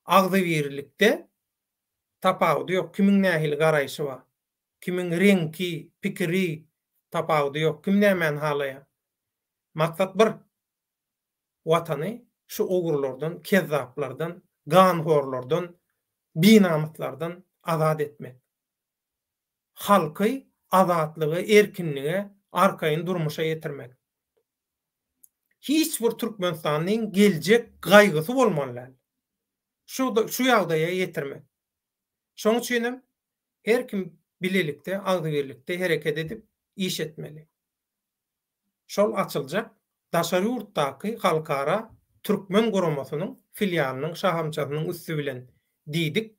Agzybirlikde tapawudy ýok, kimiň nähili garaýşy bar, kimiň reňki, pikiri tapawudy ýok, kim nämäni halaýar. Maksat bir, Watany şu ogrulardan, kezzaplardan, ganhorlardan, binamyslardan azat etmek. Halky azatlyga, erkinlige, arkaýyn durmuşa ýetirmek. Hiç bir türkmenistanlyň geljek gaýgysy bolmaly däl. Şu şu ýagdaýa ýetirmek. Şoň üçin hem her kim bilelikde, agzybirlikde hereket edip iş etmeli. Şol açyljak daşary ýurtdaky halkara türkmen guramasynyň filialynyň şahamçasynyň üsti bilen diýdik.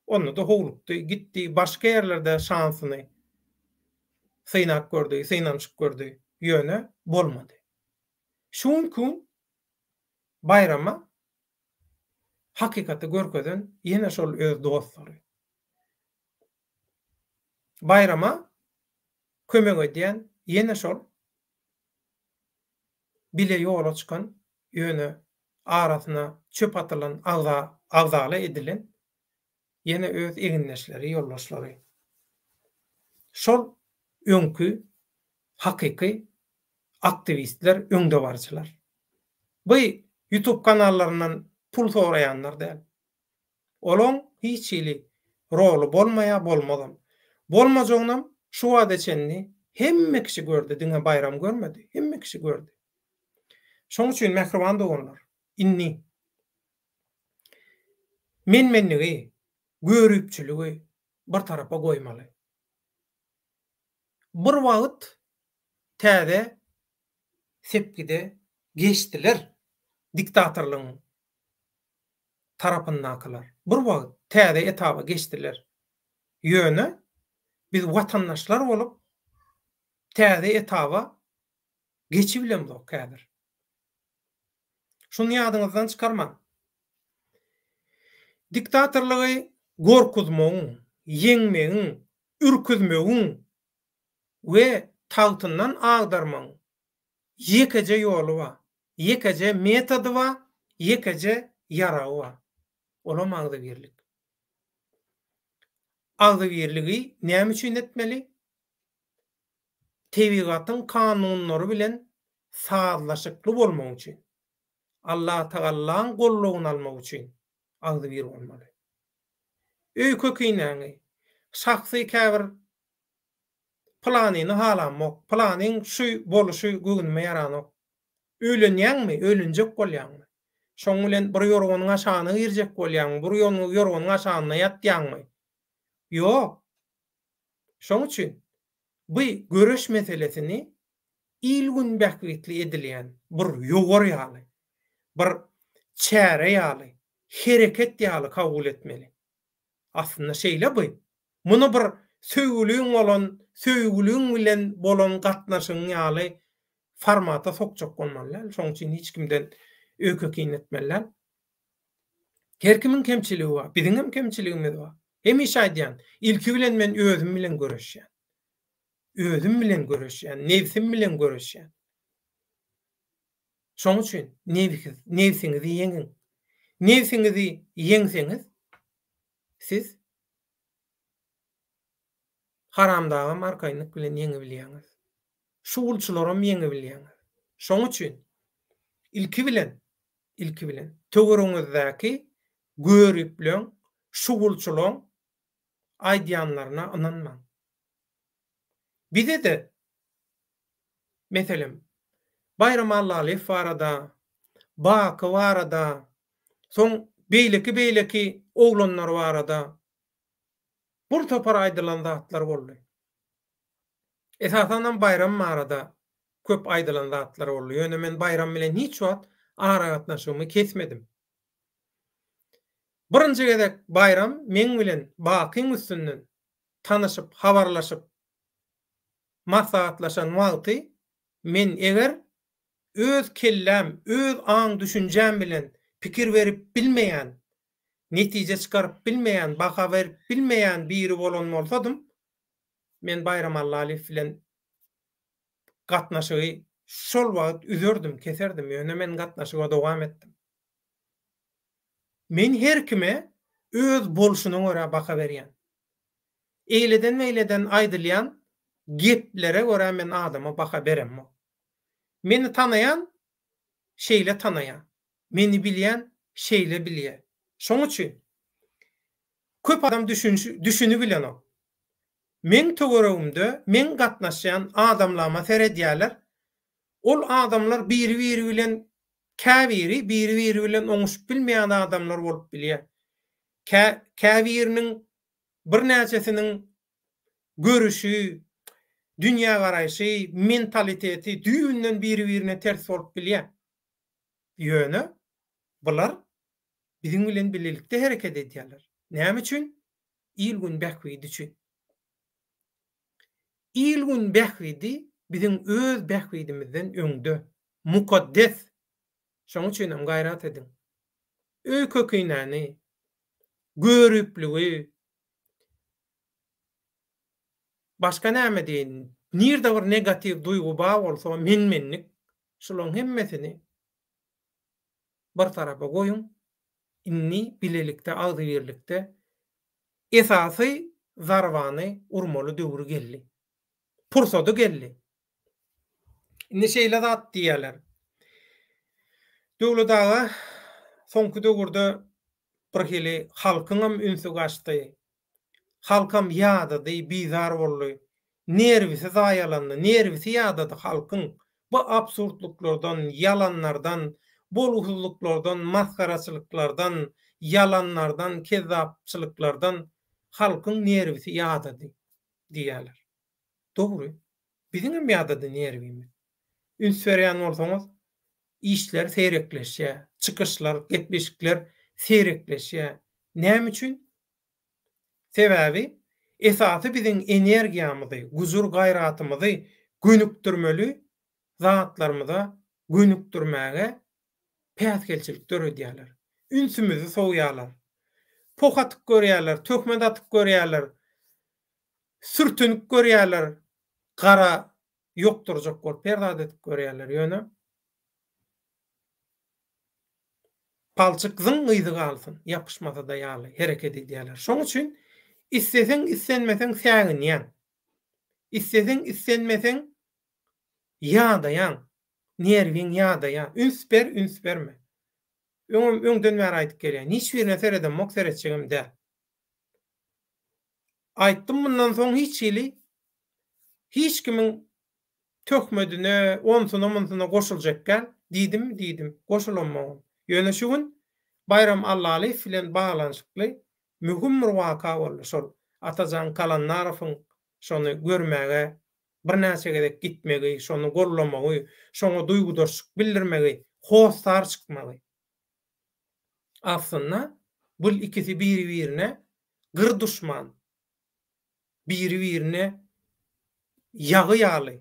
Onda-da howlukdy, gitdi, başga ýerlerde şansyny synap gördi, synanyşyp gördi, ýöne bolmady. Şu günki gün Baýrama hakykaty görkezen ýene şol öz dostlary. Baýrama kömek edýän ýene şol bile ýola çykan, ýöne arasyna çöp atylan, agza agzala edilen ýene öz egindeşleri, ýoldaşlary. Şol öňki hakyky aktiwistler, öňdebaryjylar. Bu YouTube kanallaryndan pul soraýanlar däl. Olaň hiç hili roly bolmaýar, bolmazam. Bolmajagynam şu wagta çenli hemme kişi gördi, diňe Baýram görmedi, hemme kişi gördi. Şoň üçin mähriban doganlar, indi men-menligi, göripçiligi bir tarapa goýmaly. Bir wagt täze sepgide geçdiler diktatorlygyň tarapyndakylar. Bir wagt täze etaba geçdiler. Ýöne biz watandaşlar bolup täze etaba geçibilemzok häzir. Şuny ýadyňyzdan çykarmaň. Diktatorlygy gorkuzmagyň, ýeňmegiň, ürküzmegiň we tagtyndan agdarmagyň ýekeje ýoly bar, ýekeje metody bar, ýekeje ýaragy bar. Olam agzybirlik. Agzybirligi näme üçin etmeli? Tebigatyň kanunlary bilen sazlaşykly bolmak üçin, Allatagallaň goldawyny almak üçin agzybir bolmaly. Öýke-kinäňi, şahsy käbir Pylanyny halamok, pylanyň şu boluşy göwnüme ýaranok. Öýlenýäňmi, öýlenjek bolýaňmy? Şoň bilen bir ýorganyň aşagyna girjek bolýaňmy, bir ýorganyň aşagynda ýatýaňmy? Ýok. Şoň üçin bu göreş meselesini il-gün bähbitli edilýän bir ýowar ýaly, bir çäre ýaly, hereket ýaly kabul etmeli. Aslynda şeýle bu. Muny bir söýgüliň bolan, söýgüliň bilen bolan gatnaşygyň ýaly formata sokjak bolmaly däl. Şonuň üçin hiç kimden öýke-kine etmeli däl. Her kimiň kemçiligi bar. Biziň hem kemçiligimiz bar. Hemişe aýdýan, ilki bilen men özüm bilen göreşýän. Özüm bilen göreşýän, nebsim bilen göreşýän. Şonuň üçin nebsiňizi ýeňiň. Nebsiňizi ýeňseňiz, siz haramdagam arkaýynlyk bilen ýeňibilýäňiz. Şugulçylaram ýeňibilýäňiz. Şonuň üçin ilki bilen, ilki bilen töweregiňizdäki göripleň, şugulçylaň aýdýanlaryna ynanmaň. Bize-de, meselem, Baýram Allalyýew barada, Baky barada, soň beýleki-beýleki oglanlar barada bir topar aýdylan zatlar boldy. Esasanam Baýram barada köp aýdylan zatlar boldy. Ýöne men Baýram bilen hiç wagt aragatnaşygymy kesmedim. Birinji gezek Baýram meň bilen Bakyň üstünden tanyşyp, habarlaşyp, maslahatlaşan wagty men eger öz kelläm, öz aň-düşünjäm bilen pikir berip bilmeýän, netije çykaryp bilmeýän, baha berip bilmeýän biri bolan bolsadym, men Baýram Allalyýew bilen gatnaşygy şol wagt üzerdim, keserdim, ýöne men gatnaşyga dowam etdim. Men her kime öz bolşuna görä baha berýän. Eýleden-beýleden aýdylýan geplere görä men adama baha beremok. Meni tanaýan şeýle tanaýar. Meni bilýän şeýle bilýär. Şoň üçin köp adam düşünibilenok. Meň töweregimde meň gatnaşýan adamlama seredýärler. Ol adamlar biri-biri bilen käbiri biri-biri bilen oňuşyp bilmeýän adamlar bolup bilýär. Kä käbiriniň birnäçesiniň görüşi, dünýägaraýşy, mentaliteti düýbünden biri-birine ters bolup bilýär. Ýöne bular biziň bilen bilelikde hereket edýärler. Näme üçin? Il-gün bähbidi üçin. Il-gün bähbidi biziň öz bähbidimizden öňde. Mukaddes! Şonuň üçin hem gaýrat ediň. Öýke-kinäni, görüpligi, başga näme diýeýin, nirde bir negatiw duýgy bar bolsa, men-menlik, şularyň hemmesini bir tarapa goýuň. Indi bilelikde, agzybirlikde esasy zarbany urmaly döwri geldi. Pursady geldi. Indi şeýle zat diýýärler. Döwlet aga soňky döwürde birhili halkyňam ünsi gaçdy. Halkam ýadady, bizar boldy. Nerwisi zaýalandy, nerwisi ýadady halkyň. Bu absurdlyklardan, ýalanlardan, bolgusyzlyklardan, masgaraçylyklardan, ýalanlardan, kezzapçylyklardan halkyň nerwisi ýadady diýýärler. Dogry. Biziňem ýadady nerwimiz. Üns berýän bolsaňyz, işler seýrekleşýär, çykyşlar, gepleşikler seýrekleşýär. Näme üçin? Sebäbi esasy biziň energiýamyzy, gujur-gaýratymyzy gönükdirmeli zatlarymyza gönükdirmäge päsgelçilik döredýärler. Ünsümizi sowýarlar. Poh atyp görýärler, töhmet atyp görýärler, sürtünip görýärler, gara ýokdurjak bolup her zat edip görýärler. Ýöne palçyk zyň yzy galsyn, ýapyşmasa-da ýaly hereket edýärler. Şoň üçin isleseň, islenmeseň säginýäň. Isleseň, islenmeseň ýadaýaň. Nerwiň ýadaýar. Üns ber, üns berme. Öňem öňden bäri aýdyp gelýän. Hiç birine seredemok, seretjegem däl. Aýtdym mundan soň hiç hili hiç kimiň töhmedine, onsuna-munsyna goşuljak däl. Diýdimmi, diýdim. Goşulamogam. Ýöne şu gün Baýram Allalyýew bilen baglanyşykly möhüm bir waka boldy. Şol Atajan Kalandarowyň şony görmäge birnäçe gezek gitmegi, şony gollamagy, şoňa duýgudaşlyk bildirmegi, hossar çykmagy. Aslynda, bul ikisi biri-birine gyr duşman. Biri-birine ýagy ýaly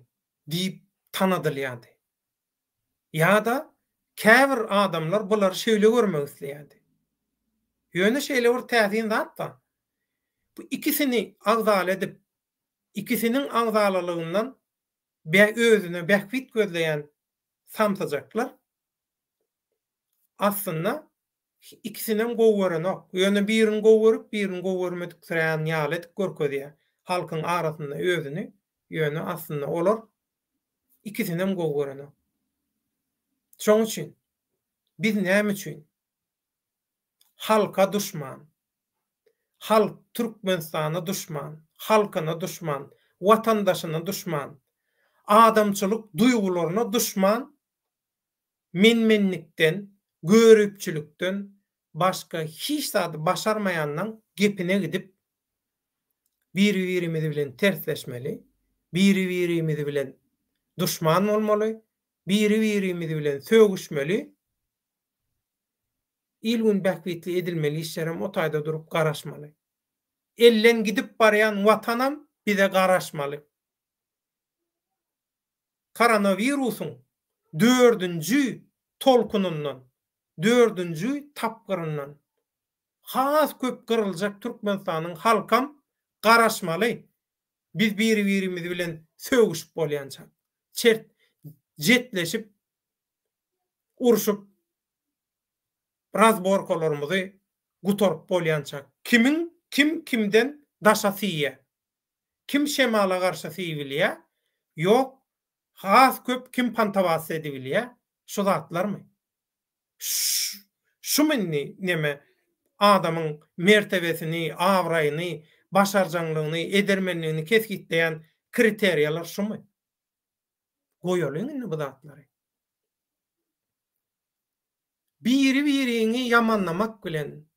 diýip tanadylýardy. Ýa-da käbir adamlar bulary şeýle görmek isleýärdi. Ýöne şeýle bir täsin zat bar. Bu ikisini agzala edip, ikisiniň agzalalygyndan özüne bähbit gözleýän samsyjaklar aslynda ikisinem gowy görenok. Ýöne birini gowy görüp, birini gowy görmediksirän ýaly edip görkezýär halkyň arasynda özüni. Ýöne aslynda olar ikisinem gowy görenok. Şoň üçin biz näme üçin halka duşman, halk Türkmenistana duşman, halkyna duşman, watandaşyna duşman, adamçylyk duýgularyna duşman men-menlikden, göripçilikden başga hiç zady başarmaýanlaň gepine gidip, biri-birimiz bilen tersleşmeli, biri-birimiz bilen duşman bolmaly, biri-birimiz bilen sögüşmeli, il-gün bähbitli edilmeli işlerem o taýda durup garaşmaly. Elden gidip barýan Watanam bize garaşmaly. Koronawirusyň dördünji tolkunyndan, dördünji tapgyryndan has köp gyryljak Türkmenistanyň halkam garaşmaly biz biri-birimiz bilen sögüşip bolýançak, çert jetleşip, urşup razborkalarymyzy gutaryp bolýançak kimiň kim kimden daşa siýýä? Kim şemala garşy siýibilýä? Ýok, has köp kim pantawasiýa edibilýä? Şu zatlarmy? Şumy indi neme adamyň mertebesini, abraýyny, başarjaňlygyny, edermenligini kesgitleýän kriteriýalar şumy? Goýalyň indi bu zatlary. Biri-biriňi ýamanlamak bilen,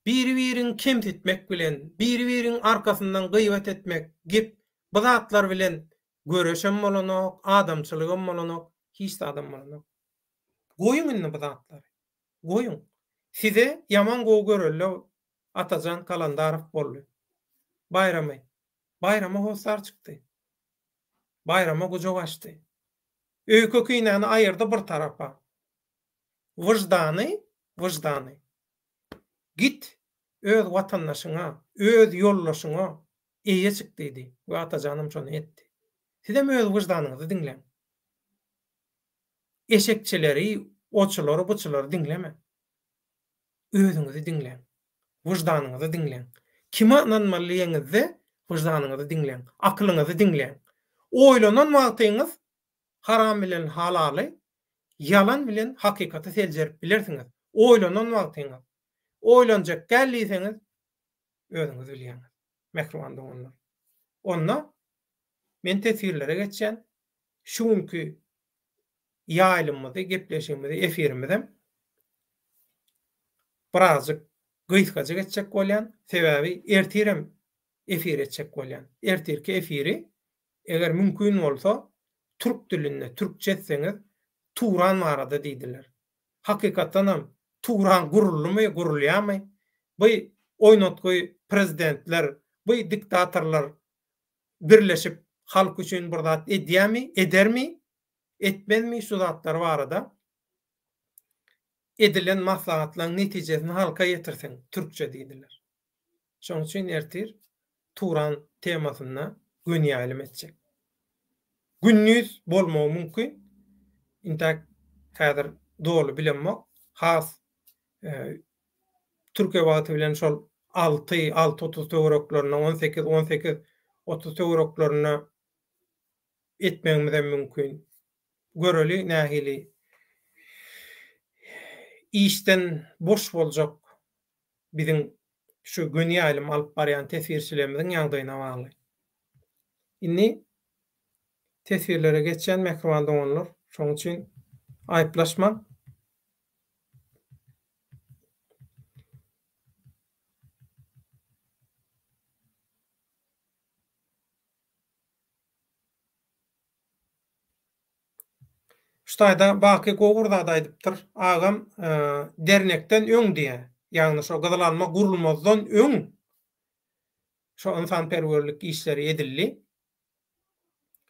biri-biriňi kemsitmek bilen, biri-biriň arkasyndan gybat etmek, gep, bu zatlar bilen göreşem bolanok, adamçylygam bolanok, hiç zadam bolanok. Goýuň indi bu zatlary. Goýuň. Size ýaman gowy görelde Atajan Kalandarow boldy. Baýramy. Baýrama hossar çykdy. Baýrama gujak açdy. Öýke-kinäni aýyrdy bir tarapa. Wyždany, wyždany. Git, öz watandaşyňa, öz ýoldaşyňa eýe çyk diýdi we Atajanam şony etdi. Sizem öz wyždanyňyzy diňläň. Eşekçileri, oçulary, buçulary diňlemäň. Özüňizi diňläň. Wyždanyňyzy diňläň. Kime ynanmaly diýeňizde, wyždanyňyzy diňläň, akylyňyzy diňläň. Oýlanan wagtyňyz haram bilen halaly, ýalan bilen hakykaty seljerip bilersiňiz. Oýlanan wagtyňyz. Oýlanjak däl diýseňiz, özüňiz bilýäňiz, mähriban doganlar. Onda men teswirlere geçýän. Şu günki ýaýlymymyzy, gepleşigimizi, efirimizem birazjyk gysgajyk etjek bolýan. Sebäbi ertirem efir etjek bolýan. Ertirki efiri eger mümkin bolsa türk dilinde, türkçe etseňiz Turan barada diýdiler. Hakykatdanam Turan guruldymy, gurulýarmy? Bu oýnatgy prezidentler, bu diktatorlar birleşip halk üçin bir zat edýärmi, edermi, etmezmi şu zatlar barada edilen maslahatlaryň netijesini halka ýetirseň türkçe diýdiler. Şonuň üçin ertir Turan temasynda göni ýaýlym etjek. Gündiz bolmagy mümkin. Intäk häzir doly bilemok. Has Türkiýe wagty bilen şol alty, alty 30 töwereklerinde, 18, 18, 30 töwereklerinde etmegimizem mümkin. Göreli nähili işden boş boljak biziň şu göni ýaýlym alyp barýan teswirçilerimiziň ýagdaýyna bagly. Indi teswirlere geçýän mähriban doganlar, şonuň üçin aýyplaşmaň. Şu taýda Baky gowy bir zat aýdypdyr. Agam dernekden öň diýýär. Ýagny şo Gyzyl alma gurulmazdan öň. Şo ynsanperwerlik işleri edildi.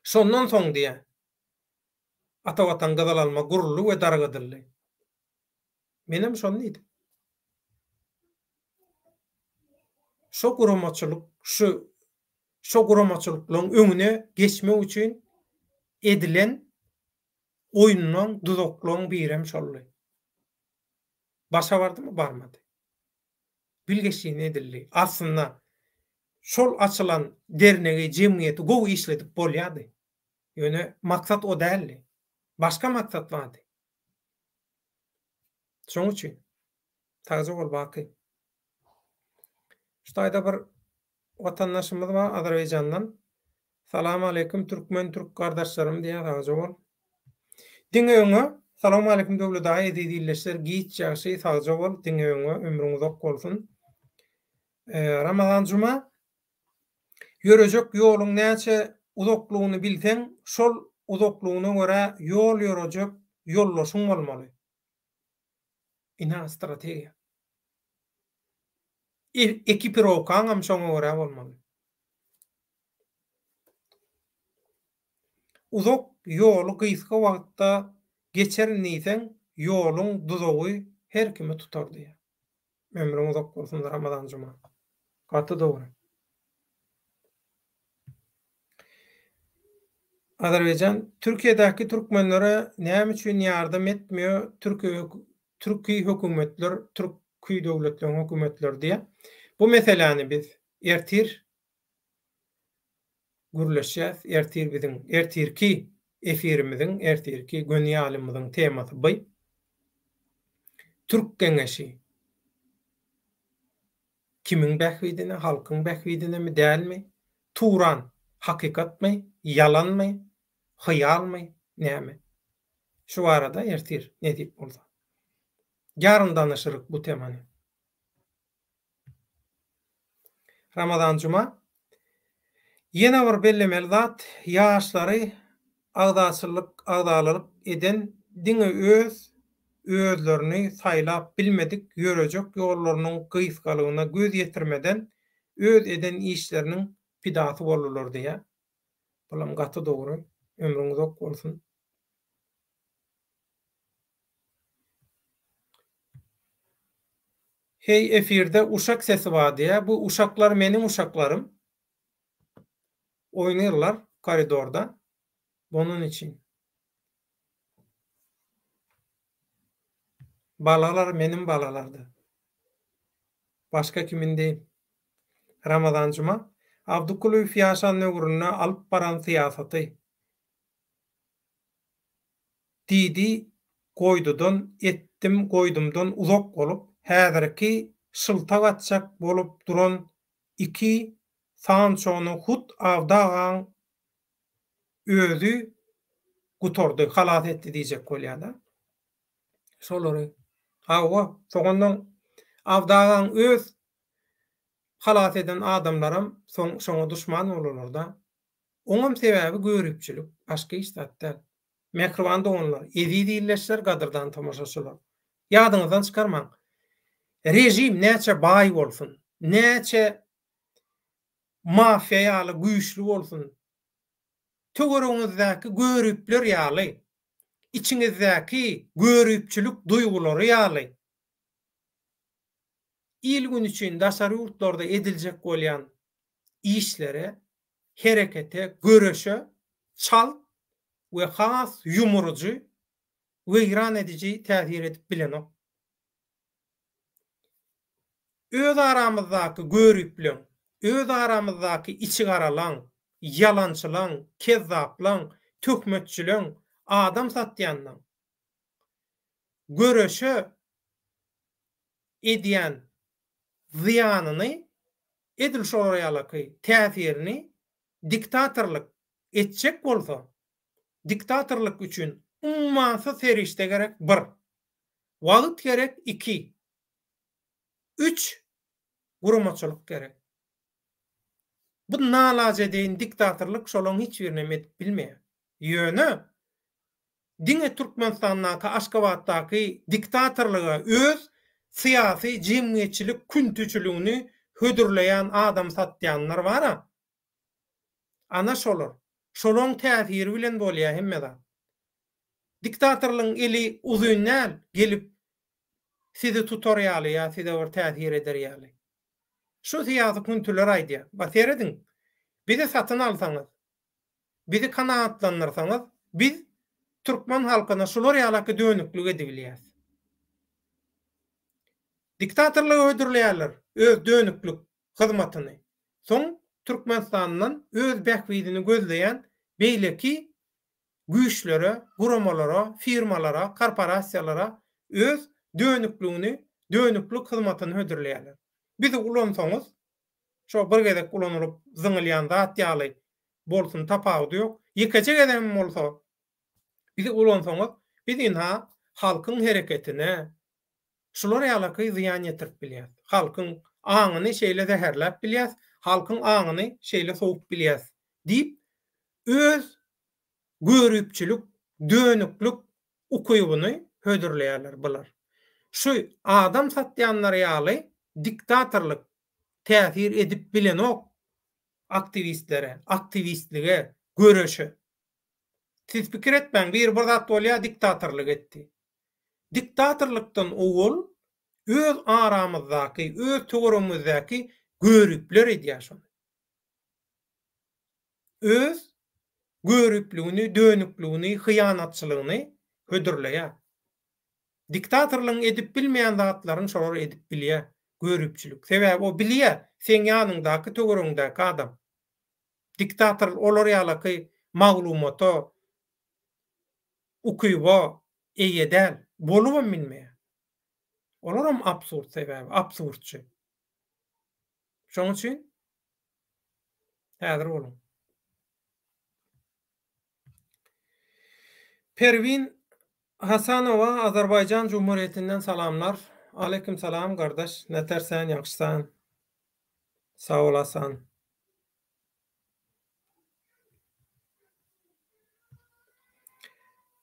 Şondan soň diýýär, Ata Watan Gyzyl Alma guruldy we dargadyldy. Menem şony diýdim. Şo guramaçylyk, şu şo guramaçylyklaryň öňüne geçmek üçin edilen oýunlaň, duzaklaryň birem şoldy. Başa bardymy, barmady. Bilgeşlin edildi. Aslynda şol açylan dernegi, jemgyýeti gowy işledip bolýardy. Ýöne maksat o däldi. Başga maksat bardy. Şoň üçin. Sagja bol Baky. Şu taýda bir watandaşymyz bar Azerbaýjandan. Salam aleýkum türkmen türk gardaşlarym diýýär sagja bol. Diňe öňe. Salam aleýkum Döwlet aga eziz ildeşler giç ýagşy sagja bol diňe öňe ömrüň uzak bolsun. Ramazan Juma Ýörejek ýoluň näçe uzaklygyny bilseň şol uzaklygyna görä ýol ýörejek ýoldaşyň bolmaly. Ynha strategiýa. Ekipirowkaňam şoňa görä bolmaly. Uzak ýoly gysga wagtda geçerin diýseň, ýoluň duzagy her kimi tutar diýýär. Ömrüň uzak bolsun Ramazan Juma. Gaty dogry. Azerbaýjan Türkiýedäki türkmenlere näme üçin ýardam etmiýo türki türki hökümetler türki döwletleriň hökümetleri diýýär. Bu meseläni biz ertir gürleşýäs. Ertir biziň ertirki efirimiziň ertirki göni ýalymyzyň temasy by. Türk geňeşi kimiň bähbidine, halkyň bähbidinemi, dälmi? Turan hakykatmy, ýalanmy, hyýalmy, näme? Şu barada ertir nesip bolsa. Ýaryn danyşyryk bu temany. Ramazan Juma. Ýene bir bellemeli zat, ýaşlary agzaçylyk, agzalalyk eden diňe öz özlerini saýlap bilmedik ýörejek ýollarynyň gysgalygyna göz ýetirmeden öz eden işleriniň pidasy boldular diýýär. Bulam gaty dogry. Ömrüň uzak bolsun. Heý efirde uşak sesi bar diýä bu uşaklar meniň uşaklarym oýnyrlar koridorda bonun üçin balalar meniň balalarda başga kimin deý Ramazan Juma Abdykulyýew ýaşan döwründe alyp baran syýasaty Diýdi, goýdudan, etdim, goýdumdan uzak bolup, häzirki şyltak atjak bolup duran iki Sançony hut Abdy agaň özi gutardy, halas etdi diýjek bolýar-da. Şolary. Hawa, soňundan Abdy agaň öz halas eden adamlaram soň şoňa duşman boldular-da. Oňam sebäbi göripçilik, başga hiç zat däl. Mähriban doganlar, eziz ildeşler, gadyrdan tomaşaçylar! Ýadyňyzdan çykarmaň, režim näçe baý bolsun, näçe mafiýa ýaly güýçli bolsun, töweregiňizdäki göripler ýaly, içiňizdäki göripçilik duýgulary ýaly il-gün üçin daşary ýurtlarda ediljek bolýan işlere herekete, göreşe çalt we has ýumuryjy, weýran ediji täsir edip bilenok. Öz aramyzdaky göripleň, öz aramyzdaky içigaralaň, ýalançylaň, kezzaplaň, töhmetçileň, adam satýanlaň göreşe edýän zyýanyny edil şolar ýalaky täsirini diktatorlyk etjek bolsa, diktatorlyk üçin ummasyz serişde gerek bir, wagt gerek iki, üç guramaçylyk gerek. Bu nalajedeýin diktatorlyk şolaň hiç birinem edip bilmeýär. Ýöne diňe Türkmenistandaky, Aşgabatdaky diktatorlyga öz syýasy, jemgyýetçilik küntüçiligini hödürleýän adam satýanlar bar-a. Ana şolar. Şolaň täsiri bilen bolýar hemme zat. Diktatorlygyň eli uzyn däl, gelip sizi tutar ýaly ýa size bir täsir eder ýaly. Şu syýasy küntiler aýdýar. Ba serediň, bizi satyn alsaňyz, bizi kanagatlandyrsaňyz, biz türkmen halkyna şular ýalaky dönüklik edibilýäs. Diktatorlyga hödürleýärler öz dönüklik hyzmatyny. Soň Türkmenistandan öz bähbidini gözleýän beýleki güýçlere, guramalara, firmalara, korporasiýalara öz dönükligini, dönüklik hyzmatyny hödürleýärler. Bizi ulansaňyz, şo bir gezek ulanylyp zyňylýan zat ýaly bolsun tapawudy ýok. Ýekeje gezegem bolsa bizi ulansaňyz, biz ynha halkyň hereketine şular ýalaky zyýan ýetirip bilýäs. Halkyň aňyny şeýle zäherläp bilýäs, halkyň aňyny şeýle sowup bilýäs diýip, öz göripçilik, dönüklik ukybyny hödürleýärler bular. Şu adam satýanlar ýaly diktatorlyk täsir edip bilenok aktiwistlere, aktiwistlige, göreşe. Siz pikir etmäň, biri bir zat bolýar diktatorlyk etdi. Diktatorlykdan owal öz aramyzdaky, öz töweregimizdäki göripler edýär şony. Öz göripligini, dönükligini, hyýanatçylygyny hödürleýär. Diktatorlygyň edip bilmeýän zatlaryny şolar edip bilýär, göripçilik. Sebäbi o bilýär, seň ýanyňdaky, töweregiňdäki adam. Diktator olar ýalaky maglumata, ukyba eýe däl, bolubam bilmeýär. Olaram absurd sebäbi, absurdçy. Şonuň üçin häzir boluň. Perwin Hasanowa Azerbaýjan Jumhuriýetinden salamlar. Aleýkum salam gardaş nätersen ýagşysan sag bolasan.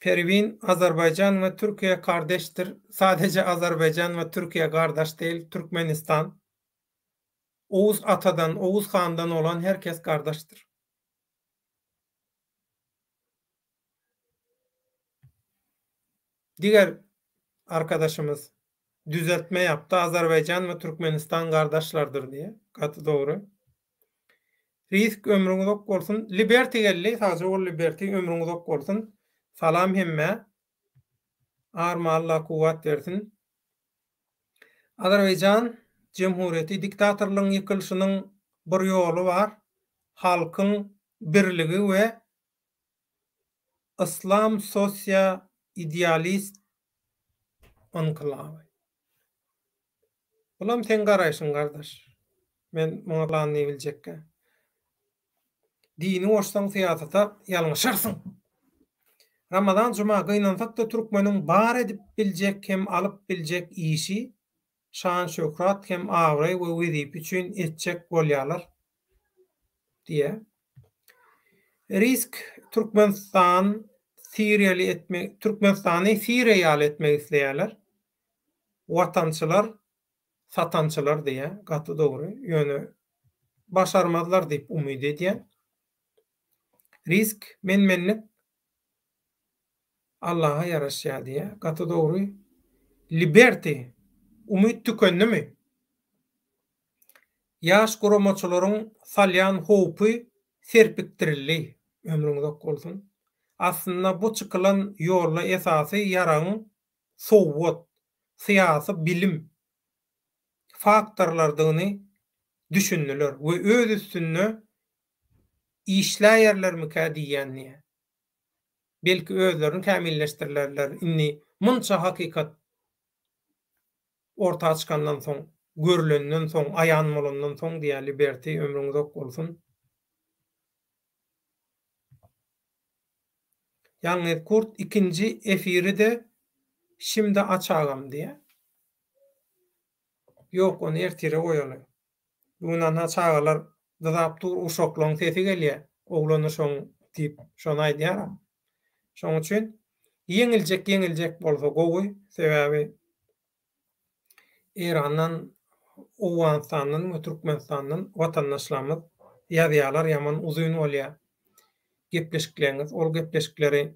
Perwin Azerbaýjan we Türkiýe kardeşdir sadeje Azerbaýjan we Türkiýe gardaş değil Türkmenistan Oguz atadan Oguz handan olan her kes gardaşdyr. Diger arkadaşymyz düzeltme yapdy Azerbaýjan we Türkmenistan gardaşlardyr diýe. Gaty dogry. Risk ömrüň uzak bolsun. Liberty geldi. Sagja bol Liberty ömrüň uzak bolsun. Salam hemmä. Arma Allah kuwwat bersin. Azerbaýjan Jemhuriýeti diktatorlygyň ýykylyşynyň bir ýoly bar, halkyň birligi we yslam sosiýa idealist ynkylaby. Bulam seň garaýşyň gardaş. Men muňa plan diýibiljekkä. Dini goşsaň syýasata ýalňyşarsyň. Ramazan Juma gynansakda türkmeniň bar edip biljek hem alyp biljek işi şan şöhrat hem abraý we wezipe üçin etjek bolýalar diýä. Risk Türkmenistan Siriýaly etmek Türkmenistany Siriýa ýaly etmek isleýäler. Watançylar satançylar diýýä gaty dogry ýöne başarmazlar diýip umyt edýän. Risk men-menlik Allaha ýaraşýar diýýä gaty dogry. Liberty umyt tükendimi? Ýaş guramaçylaryň salýan howpy serpikdirildi. Ömrüň uzak bolsun. Aslynda bu çykylan ýolda esasy ýaragyň sowat, syýasy bilim faktorlardygyny düşündiler we öz üstünde işläýerlermikä diýýän diýýär. Belki özlerini kämilleşdirilerler indi munça hakykat orta çykandan soň, görülenden soň, aýan bolandan soň diýýär Liberty ömrüň uzak bolsun. Ýalňyz Kurt ikinji efiri-de şimdi aç agam diýýär. Ýok, ony ertire goýaly. Bu gün anha çagalar dyzap dur, uşaklaň sesi gelýär. Oglan uşaň diýip, şony aýdýaram. Şoň üçin ýeňiljek ýeňiljek bolsa gowy, sebäbi Eýrandan. Owganystandan we Türkmenistandan watandaşlarymyz ýazýarlar, ýaman uzyn bolýar gepleşikleňiz. Ol gepleşikleri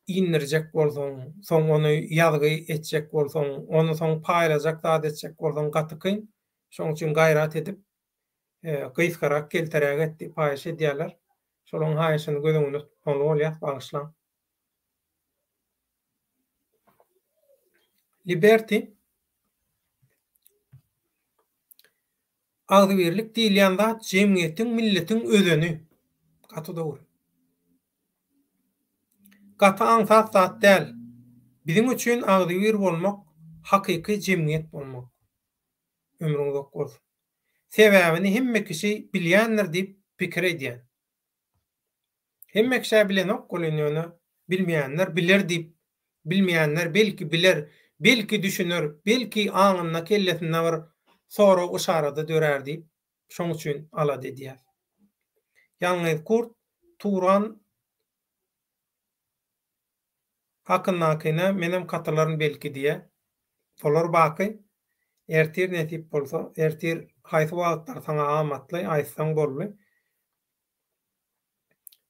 indirjek bolsaň, soň ony ýazgy etjek bolsaň, ony soň paýlajak zat etjek bolsaň gaty kyn. Şonuň üçin gaýrat edip, gysgarak, kelteräk et diýip haýyş edýärler. Şolaryň haýyşyny göz öňünde tutmaly bolýar, bagyşlaň. Liberty Agzybirlik diýilýän zat jemgyýetiň, milletiň özeni. Gaty dogry. Gaty aňsat zat däl. Biziň üçin agzybir bolmak hakyky jemgyýet bolmak. Ömrüň uzak bolsun. Sebäbini hemme kişi bilýändir diýip pikir edýän. Hemme kişä bilenok welin ýöne bilmeýänler biler diýip bilmeýänler belki biler, belki düşüner, belki aňynda kellesinde bir sorag yşarady dörär diýip şoň üçin alada edýäs. Ýalňyz Kurt Turan Hakyndakyna menem katylaryn belki diýä. Bolar Baky. Ertir nesip bolsa, ertir haýsy wagtlar saňa amatly aýtsaň boldy.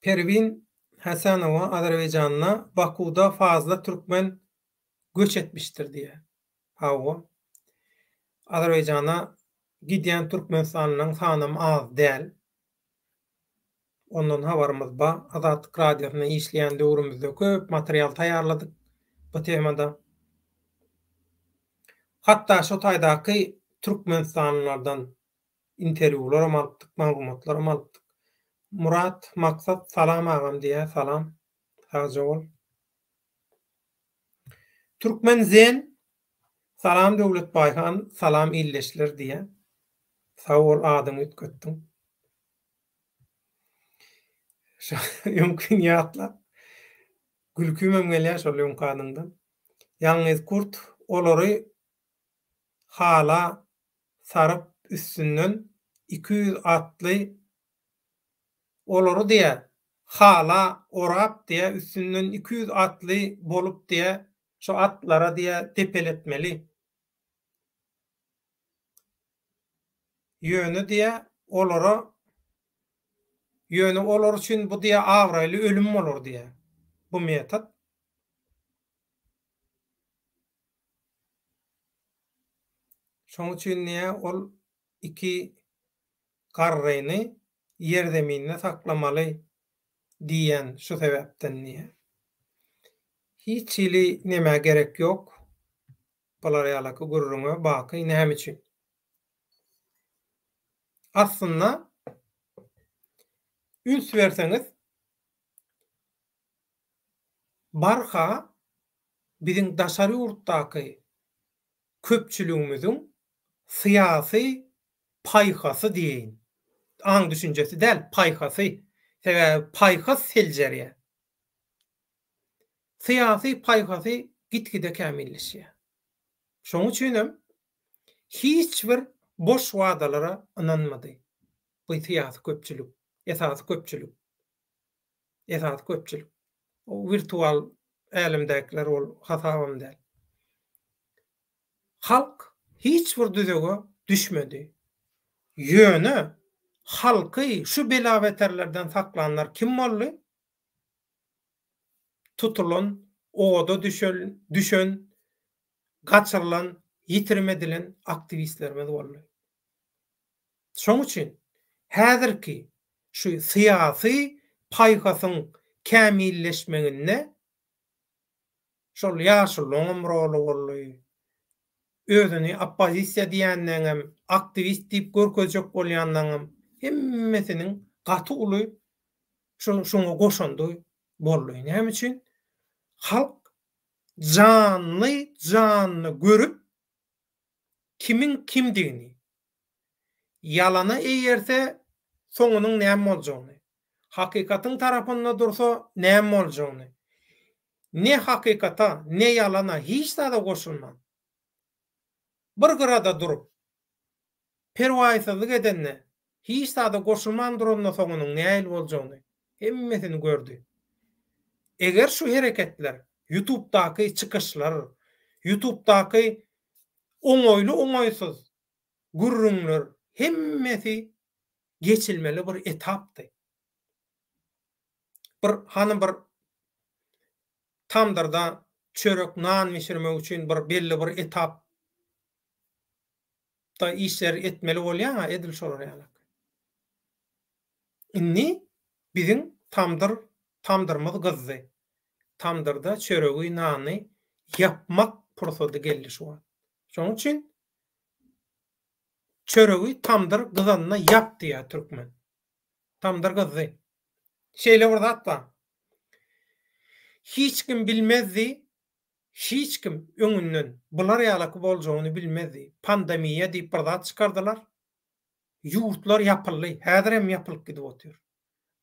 Perwin Hasanowa Azerbaýjanda Bakuda fazla türkmen göç etmişdir diýä. Hawa. Azerbaýjana gidýän türkmenistanlylaryň sanam az däl. Ondan habarymyz bar. Azatlyk Radiosynda işleýän döwrümizde köp material taýýarladyk bu temada. Hatda şo taýdaky türkmenistanlylardan interwýularam alypdyk, maglumatlaram alypdyk. Murat Maksat salam agam diýýär, salam. Sagja bol. Türkmen Zen salam Döwlet Baýhan salam ildeşler diýýär. Sag bol adyňy üýtgetdiň. Şo öňkini ýatlap gülkimem gelýär şol öňki adyňdan. Ýalňyz Kurt olary hala saryp üstünden 200 atly olary diýä hala orap diýä üstünden 200 atly bolup diýä şo atlara diýä depeletmeli. Ýöne diýä, olara, ýöne olar üçin bu diýä abraýly ölüm bolar diýä. Bu metod. Şoň üçin diýä, ol iki garryny ýerzeminde saklamaly diýýän şu sebäpden diýä. Hiç hili nämä gerek ýok. Bular ýalaky gürrüňe baky näme üçin? Aslynda üns berseňiz barha biziň daşary ýurtdaky köpçüligimiziň syýasy paýhasy diýeýin, aň-düşünjesi däl, paýhasy, sebäbi paýhas seljerýär. Syýasy paýhasy gitgide kämilleşýär. Şonuň üçinem hiç bir boş wadalara ynanmady bu syýasy köpçülik, esasy köpçülik. Esasy köpçülik. O wirtual älemdäkiler ol hasabam däl. Halk hiç bir düzege düşmedi. Ýöne halky şu bela-beterlerden saklanlar kim boldy? Tutulan, oda düşen, düşen, gaçyrylan, ýitirim edilen aktiwistlerimiz boldy. Şoň üçin häzirki şu syýasy paýhasyň kämilleşmeginde şol ýaşululaňam roly boldy, özüni oppozisiýa diýenleňem, aktiwist diýip görkezjek bolýanlaňam hemmesiniň gaty uly şoňa goşandy boldy. Näme üçin? Halk janly janly görüp kimiň kimdigini, ýalana eýerse soňunyň näme boljagyny, hakykatyň tarapynda dursa näme boljagyny, ne hakykata, ne ýalana hiç zada goşulman, bir gyrada durup, perwaýsyzlyk edende, hiç zada goşulman duranda soňunyň nähili boljagyny hemmesini gördi. Eger şu hereketler, ýutubdaky çykyşlar, ýutubdaky oňaýly-oňaýsyz. gürrüňler hemmesi geçilmeli bir etapdy. Bir hany bir tamdyrda çörek, nan bişirmek üçin bir belli bir etapda işleri etmeli bolýaň-a, edil şolar ýalak. Indi biziň tamdyr tamdyrymyz gyzdy. Tamdyrda çöregi, nany ýapmak pursady geldi şu wagt. Şonuň üçin çöregi tamdyr gyzanda ýap diýýär türkmen. Tamdyr gyzdy. Şeýle bir zat bar. Hiç kim bilmezdi, hiç kim öňünden bular ýalaky boljagyny bilmezdi. Pandemiýa diýip bir zat çykardylar. Ýurtlar ýapyldy, häzirem ýapylyp gidip otyr.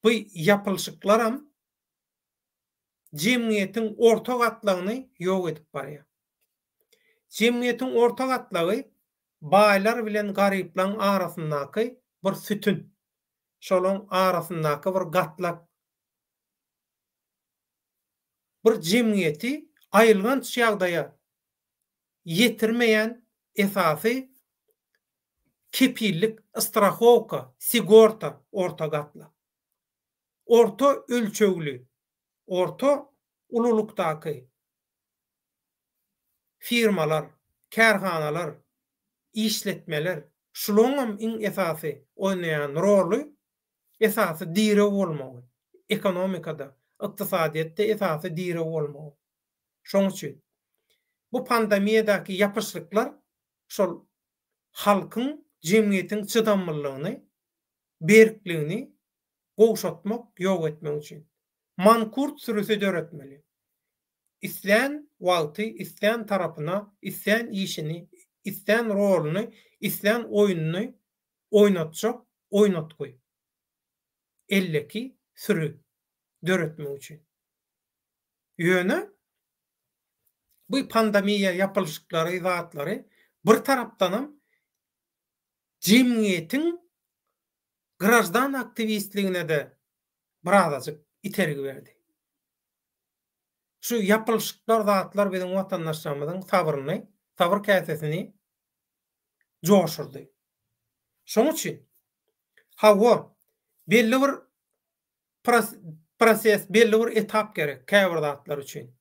Bu ýapylyşyklaram jemgyýetiň orta gatlagyny ýok edip barýar. Jemgyýetiň orta gatlagy baýlar bilen garyplaryň arasyndaky bir sütün. Şolaryň arasyndaky bir gatlak. Bir jemgyýeti aýylganç ýagdaýa ýetirmeýän esasy kepillik, strahowka, sigorta orta gatlak. Orta ölçegli, orta ululykdaky firmalar, kärhanalar, işletmeler, şularyňam iň esasy oýnaýan roly esasy direg bolmagy, ekonomikada, ykdysadyýetde esasy direg bolmagy. Şoň üçin bu pandemiýadaky ýapyşlyklar şol halkyň, jemgyýetiň çydamlylygyny, berkligini gowşatmak, ýok etmek üçin. Mankurt sürüsi döretmeli. Islän wagty, islän tarapyna, islän işini, islän roluny, islän oýnuny oýnatjak oýnatgy. Elleki süri döretmek üçin. Ýöne bu pandemiýa ýapylyşyklary zatlary bir tarapdanam jemgyýetiň graždan aktiwistligine-de birazajyk itergi berdi. Şu ýapylyşyklar zatlar biziň watandaşlarymyzyň sabryny, sabyr käsesini joşurdy. Şonuň üçin hawa, belli bir proses, belli bir etap gerek käbir zatlar üçin.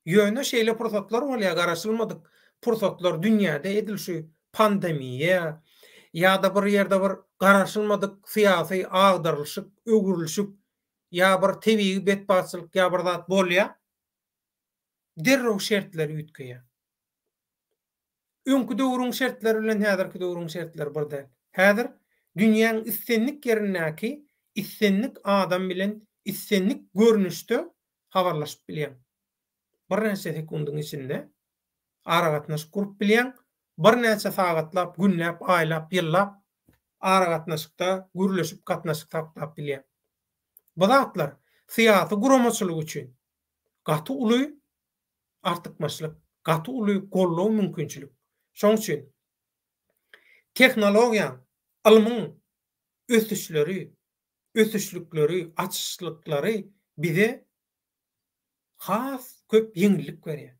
Ýöne şeýle pursatlar bolýar, garaşylmadyk pursatlar dünýäde edil şu pandemiýa ýa-da bir ýerde bir garaşylmadyk syýasy agdarylyşyk, öwrülişik ýa bir tebigy betbagtçylyk ýa bir zat bolýar. Derrew şertler üýtgeýär. Öňki döwrüň şertleri bilen häzirki döwrüň şertleri bir däl. Häzir dünýäň islendik ýerindäki islendik adam bilen islendik görnüşde habarlaşyp bilýäň. Birnäçe sekundyň içinde aragatnaşyk gurup bilýäň, birnäçe sagatlap, günläp, aýlap, ýyllap aragatnaşykda gürleşip gatnaşyk saklap bilýäň. Bu zatlar syýasy guramaçylyk üçin gaty uly artykmaçlyk, gaty uly goldaw mümkinçilik. Şonuň üçin tehnologiýaň, ylmyň ösüşleri, ösüşlikleri, açyşlyklary bize has köp ýeňillik berýär.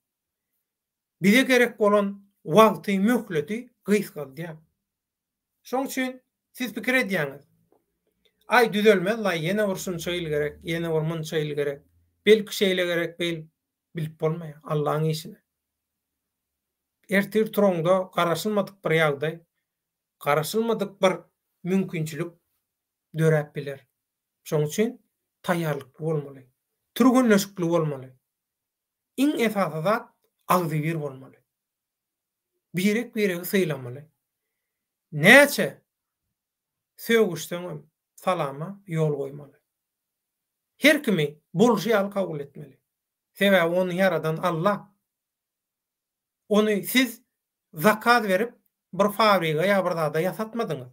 Bize gerek bolan wagty, möhleti gysgaldýar. Şoň üçin siz pikir edýäňiz. Aý düzelmez-laý, ýene bir şunça ýyl gerek, ýene bir munça ýyl gerek. Belki şeýle gerek, beýl bilip bolmaýar. Allaň işine. Ertir turaňda garaşylmadyk bir ýagdaý, garaşylmadyk bir mümkinçilik döräp biler. Şoň üçin taýýarlykly bolmaly. Türgenleşikli bolmaly. Iň esasy zat agzybir bolmaly. Birek-biregi sylamaly. Näçe sögüşseňem salama ýol goýmaly. Her kimi bolşy ýaly kabul etmeli. Sebäbi ony ýaradan Alla. Ony siz zakaz berip bir fabrige ýa bir zada ýasatmadyňyz.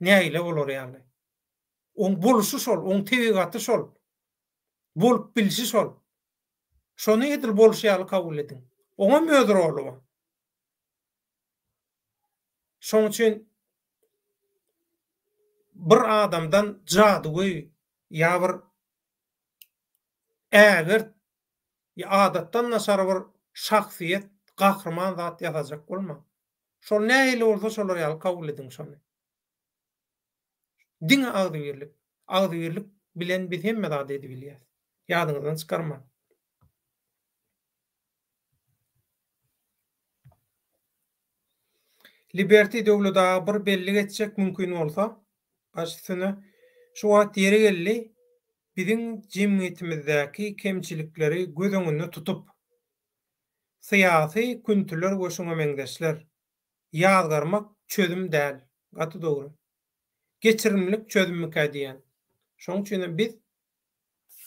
Nägile bolar ýaly. Oň bolşy şol, oň tebigaty şol. Bolup bilşi şol. Şony edil bolşy ýaly kabul ediň. Oňam öz roly bar. Şoň üçin bir adamdan jadygöý ýa bir ägirt ýa adatdan daşary bir şahsyýet, gahryman zat ýasajak bolmaň. Şol nähili bolsa şolar ýaly kabul ediň şony. Diňe agzybirlik. Agzybirlik bilen biz hemme zady edibilýäs. Ýadyňyzdan çykarmaň. Liberty Döwlet aga bir bellik etjek mümkin bolsa, baş üstüne. Şu wagt ýeri geldi, biziň jemgyýetimizdäki kemçilikleri göz öňünde tutup, syýasy küntüler we şuňa meňzeşler, ýazgarmak çözüm däl. Gaty dogry. Geçirimlilik çözümmikä diýýän. Şoň üçinem biz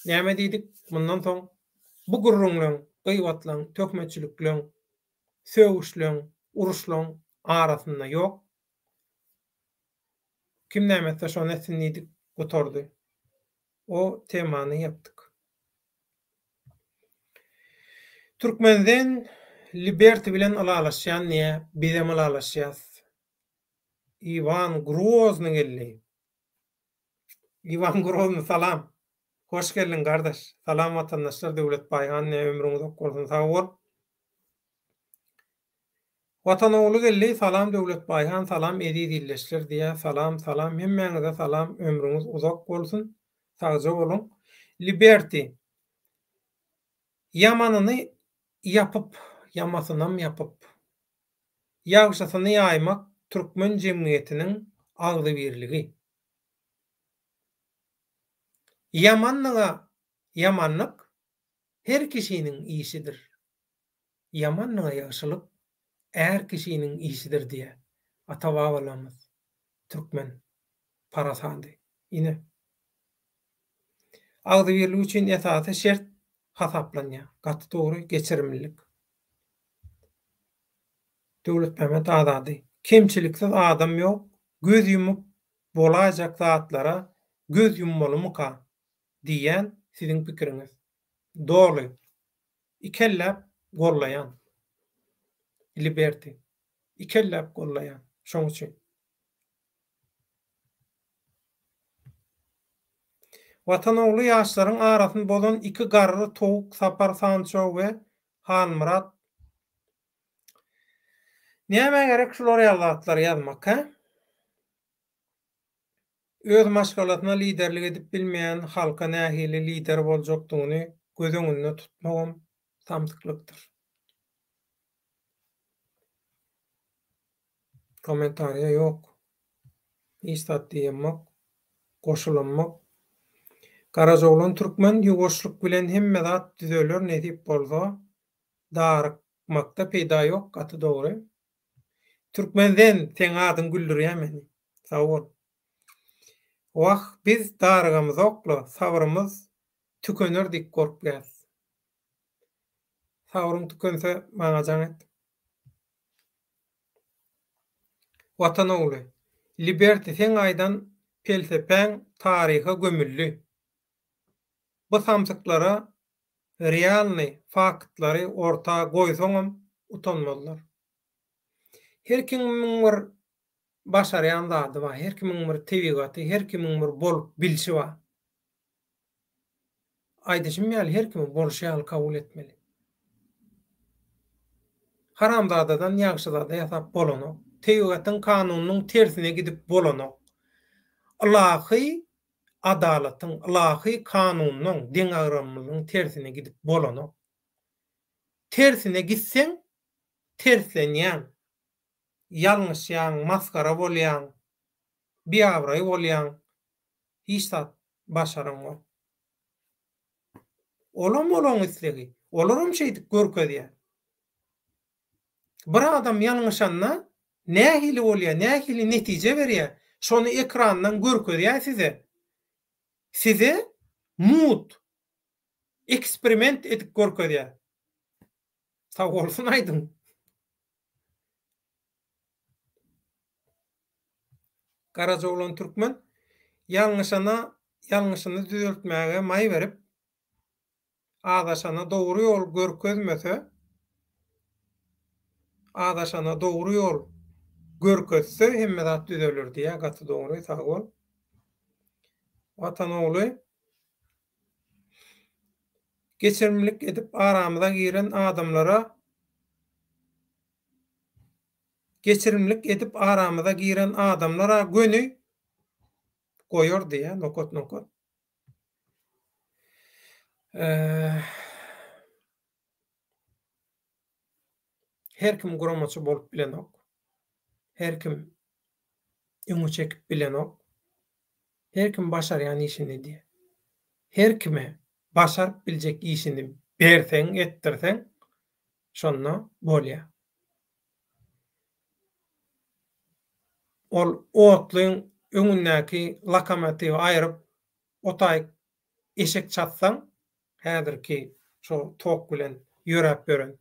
näme diýdik, mundan soň bu gürrüňleň, gybatlaň, töhmetçilikleň, sögüşleň, uruşlaň arasynda ýok. Kim näme etse şony etsin diýdik, gutardy. O temany ýapdyk. Türkmenzen Liberty bilen ylalaşýan diýä, bizem ylalaşýas. Iwan Grozny geldi. Iwan Grozny salam. Hoş geldiň gardaş. Salam watandaşlar Döwlet Baýhan diýä ömrüň uzak bolsun sag bol. Watan ogly geldi salam Döwlet Baýhan salam eziz ildeşler diýä salam salam hemmäňize salam ömrüňiz uzak bolsun sagja boluň Liberty ýamanyny ýapyp ýamasynam ýapyp ýagşysyny ýaýmak türkmen jemgyýetiniň agzybirligi ýamanlyga ýamanlyk her kişiniň işidir. Ýamanlyga ýagşylyk är kişiniň işidir diýýär ata-babalarymyz. Türkmen parasady. Ine. Agzybirlik üçin esasy şert hasaplanýar. Gaty dogry geçirimlilik. Döwletmämmet Azady. Kemçiliksiz adam ýok, göz ýumup bolaýjak zatlara göz ýummalymyka diýýän siziň pikiriňiz. Doly. Ikelläp gollaýan. Liberty. Ikelläp gollaýan. Şoň üçin. Watan ogly ýaşlaryň arasyny bozan iki garry towuk Sapar Sanço we Hanmyrat Nämä gerek şular ýaly zatlary ýazmak hä? Öz maşgalasyna liderlik edip bilmeýän halka nähili lider boljakdygyny göz öňünde tutmagam samsyklykdyr. Kommentariýa ýok. Hiç zat diýemok. Goşulamok. Garajaoglan Türkmen ýuwaşlyk bilen hemme zat düzeler nesip bolsa. Darykmakda peýda ýok gaty dogry. Türkmen zen seň adyň güldürýä meni. Sag bol. Wah biz darygamyzokla sabrymyz tükener diýip gorkýas. Sabryň tükense maňa jaň et. Watan ogly. Liberty seň aýdan pelsepäň taryha gömüldi. Bu samsyklara realnyý faktlary orta goýsaňam utanmazlar. Her kimiň bir başarýan zady bar, her kimiň bir tebigaty, her kimiň bir bolup bilşi bar. Aýdyşym ýaly her kimi bolşy ýaly kabul etmeli. Haramzadadan ýagşyzada ýasap bolanok. Tebigatyň kanunynyň tersine gidip bolanok. Ylahy adalatyň, ylahy kanunyň, deňagramlylygyň tersine gidip bolanok. Tersine gitseň, terslenýäň, ýalňyşýaň, masgara bolýaň, biabraý bolýaň, hiç zat başaraňok. Olam olaň islegi. Olaram şeýdip görkezýär. Bir adam ýalňyşanda nähili bolýar, nähili netije berýär, şony ekrandan görkezýär size. Size mugt eksperiment edip görkezýär. Sag bolsun aýdyň. Garajaoglan Türkmen ýalňyşana ýalňyşyny düzeltmäge maý berip, Azaşana dogry ýol görkezmese, azaşana dogry ýol görkezse hemme zat düzeler diýýär. Gaty dogry, sag bol. Watan ogly geçirimlilik edip aramyza giren adamlara. Geçirimlik edip aramyza giren adamlar-a göni goýar diýýär, nokat nokat. Her kim guramaçy bolup bilenok. Her kim öňe çekip bilenok. Her kim başarýan işini edýär. Her kime başaryp biljek işini berseň, etdirseň, şonda bolýar. Ol otlyň öňündäki lokomotiwi aýryp, otaýyk eşek çatsaň, häzirki şo tok bilen ýöräp ýören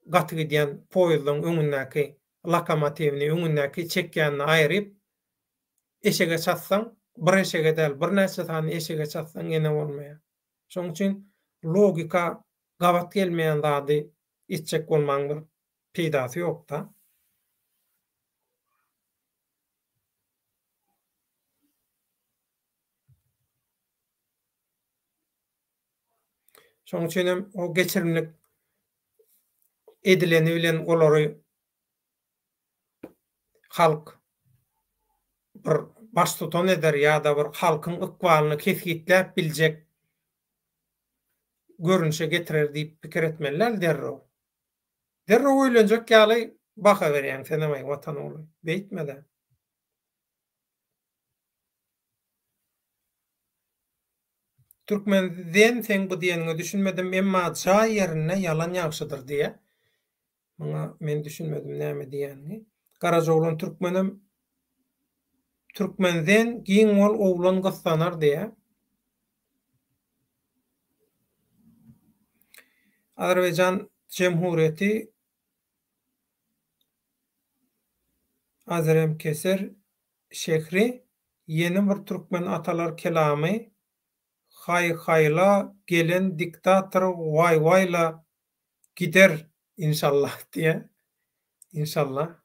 gaty gidýän poýezdiň öňündäki lokomotiwini, öňündäki çekýänini aýryp, eşege çatsaň, bir eşege däl, birnäçe sany eşege çatsaň ýene bolmaýar. Şonuň üçin logika gabat gelmeýän zady etjek bolmaň bir peýdasy ýok-da. Şonuň üçin hem o geçirimlik edileni bilen olary halk bir baştutan eder ýa-da bir halkyň ykbalyny kesgitläp biljek görnüşe getirer diýip pikir etmeli däl derrew. Derrew öýlenjek ýaly baha berýäň senem-aý Watan ogly. Beýtme-dä. Türkmen zen seň bu diýeniňe düşünmedim emma jaý ýerinde ýalan ýagşydyr diýýä. Muňa men düşünmedim näme diýýänini. Garajaoglan türkmenem Türkmen zen giň bol oglan gyssanar diýýä. Azerbaýjan jemhuriýeti Azeremkeser şehri ýene bir türkmen atalar kelamy haý-haýla gelen diktator waý-waýla gider inşallah diýýär. Inşallah.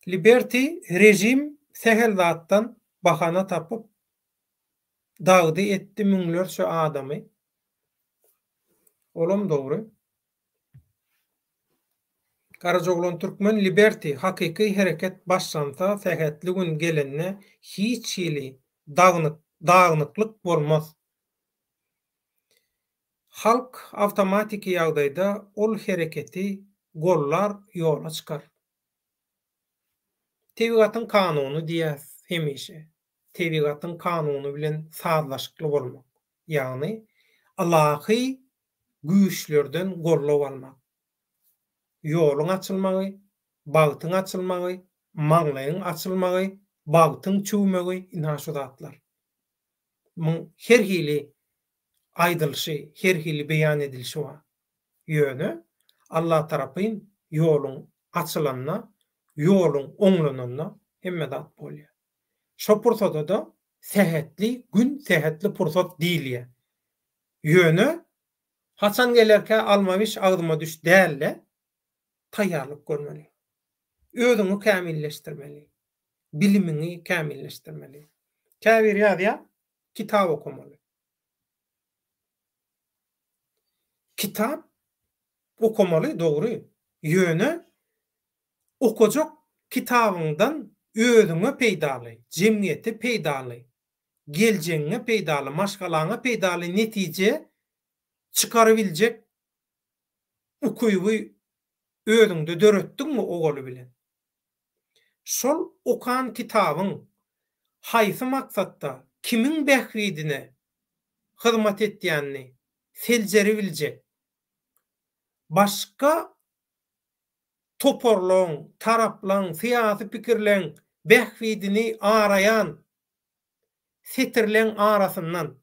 Liberty režim sähel zatdan bahana tapyp dagdy etdi müňlerçe adamy. Olam dogry. Garajaoglan Türkmen Liberty hakyky hereket başlansa sähetli gün gelende hiç hili dagynyk dagynyklyk bolmaz. Halk awtomatiki ýagdaýda ol hereketi gollar ýola çykar. Tebigatyň kanuny diýýäs hemişe. Tebigatyň kanuny bilen sazlaşykly bolmak. Ýagny ylahy güýçlerden goldaw almak. Ýoluň açylmagy, bagtyň açylmagy, maňlaýyň açylmagy, bagtyň çüwmegi ynha şu zatlar. Muň her hili aýdylyşy, her hili beýan edilişi bar. Ýöne Allatarapyn ýoluň açylanda, ýoluň oňlananda hemme zat bolýar. Şo pursada-da sähetli gün, sähetli pursat diýilýär. Ýöne haçan gelerkä alma biş agzyma düş däl-de, taýýarlyk görmeli. Özüňi kämilleşdirmeli. Bilimiňi kämilleşdirmeli. Käbiri ýazýar, kitap okamaly. Kitap okamaly dogry. Ýöne okajak kitabyňdan özüňe peýdaly, jemgyýete peýdaly, geljegiňe peýdaly, maşgalaňa peýdaly netije çykarybiljek ukyby özüňde döretdiňmi owaly bilen? Şol okan kitabyň haýsy maksatda, kimiň bähbidine hyzmat etýänini seljeribiljek, başga toparlaň, taraplaň, syýasy pikirleň bähbidini araýan setirleň arasyndan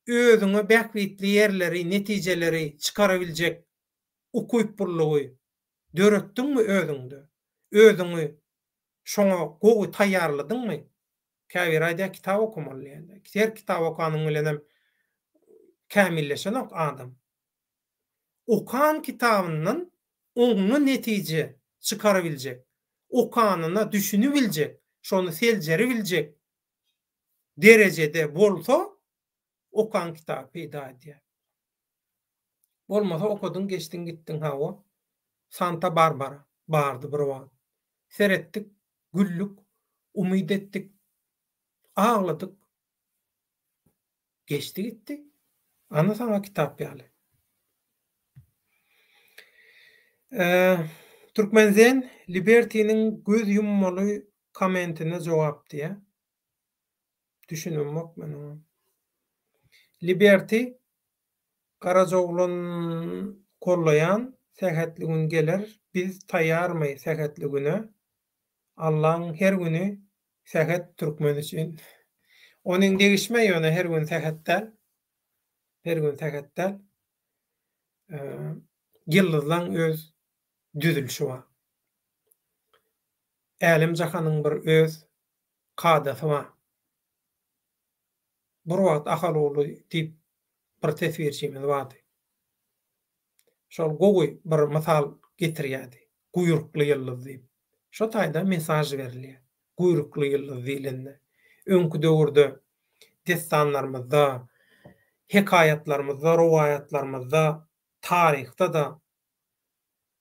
özüňe bähbitli ýerleri, netijeleri çykarabiljek ukyplylygy döretdiňmi özüňde? Özüňi şoňa gowy taýýarladyňmy? Käbiri aýdýar kitap okamaly diýýär. Her kitap okanyň bilenem kämilleşenok adam. Okan kitabyndan oňly netije çykarybiljek, okanyna düşünibiljek, şony seljeribiljek derejede bolsa, okan kitaby peýda edýär. Bolmasa okadyň geçdiň gitdiň hawa. Santa Barbara bardy bir wagt. Seretdik, güldük, umyt etdik, agladyk. Geçdi gitdi. Ana saňa kitap ýaly. Türkmenzen Libertiniň göz ýummaly kommentine jogap diýýär. Düşünemok men oňa. Liberty Garajaoglan gollaýan sähetli gün geler biz taýýarmy sähetli güne Allaň her güni sähet türkmen üçin. Onyň degişme ýöne her gün sähet däl. Her gün sähet däl. Ýyldyzlaň öz düzülişi bar. Älem-jahanyň bir öz kadasy bar. Bir wagt Ahal ogly diýip bir teswirçimiz bardy. Şol gowy bir mysal getirýärdi. Guýrukly ýyldyz diýip. Şo taýda mesaž berilýär. Guýrukly ýyldyz diýlende. Öňki döwürde dessanlarymyzda, hekaýatlarymyzda, rowaýatlarymyzda, taryhda-da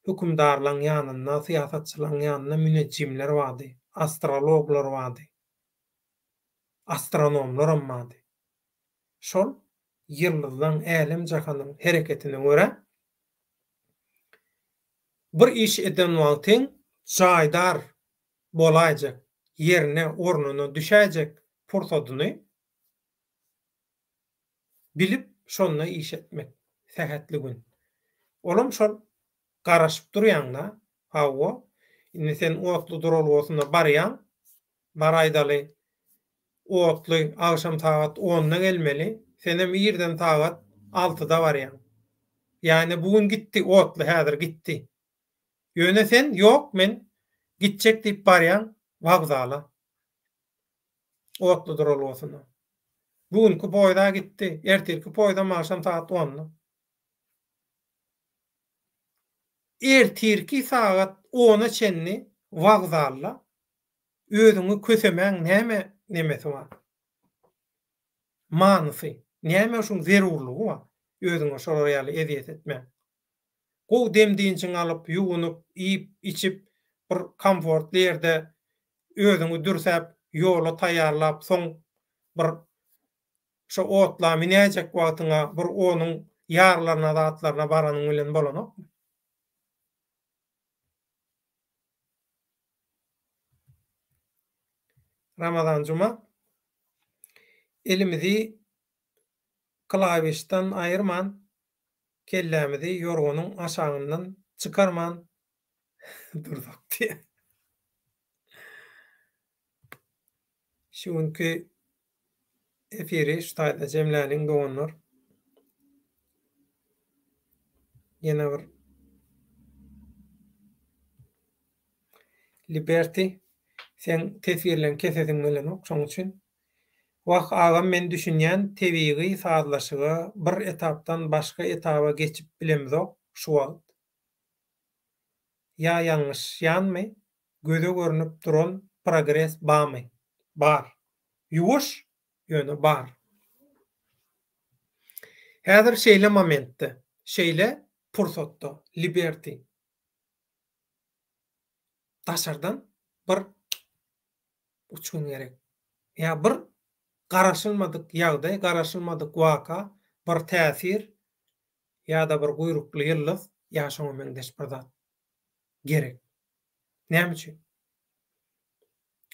hökümdarlaryň ýanynda, syýasatçylaryň ýanynda münejjimler bardy, astrologlar bardy. Astronomlaram bardy. Şol ýyldyzlaň, älem-jahanyň hereketine görä, bir iş eden wagtyň jaýdar bolaýjak, ýerine, ornuna düşäýjek pursadyny bilip, şonda iş etmek, sähetli gün. Olam şol garaşyp durýaň-da, hawa, indi sen otly duralgasyna barýaň, Bar aýdaly, otly agşam sagat onda gelmeli, senem irden sagat altyda barýaň. Ýa-ni bu gün gitdi, otly häzir gitdi. Ýöne sen ýok men gitjek diýip barýaň wokzala. Otly duralgasyna. Bu günki poýza gitdi, ertirki poýzam agşam sagat onda. Ertirki sagat ona çenli wokzalda Özüňi kösemäň näme nemesi bar? Manysy? Näme şuň zerurlygy bar? Özüňe şolar ýaly ezýet etmäň. Gowy dem-dynjyňy alyp, ýuwunyp, iýip, içip, bir komfortly ýerde özüňi dürsäp, ýola taýýarlap, soň bir şo otla minäýjek wagtyňa bir onuň ýarlaryna zatlaryna baranyň bilen bolanokmy? Ramazan Juma Elimizi klawişden aýyrman, kellämizi ýorganyň aşagyndan çykarman dursak diýýär. Şu günki efiri şu taýda jemläliň doganlar. Ýene bir Liberty seň teswirleň kesesiň gelenok şoň üçin. Wah agam men düşünýän tebigy sazlaşyga bir etapdan başga etaba geçip bilemzok şu wagt. Ýa ýalňyşýanmy göze görnüp duran progres bamy? Bar. Ýuwaş, ýöne bar. Häzir şeýle momentde, şeýle pursatda Liberty daşardan bir uçgun gerek. Ýa bir garaşylmadyk ýagdaý, garaşylmadyk waka, bir täsir ýa-da bir guýrukly ýyldyz ýa şoňa meňzeş bir zat gerek. Näme üçin?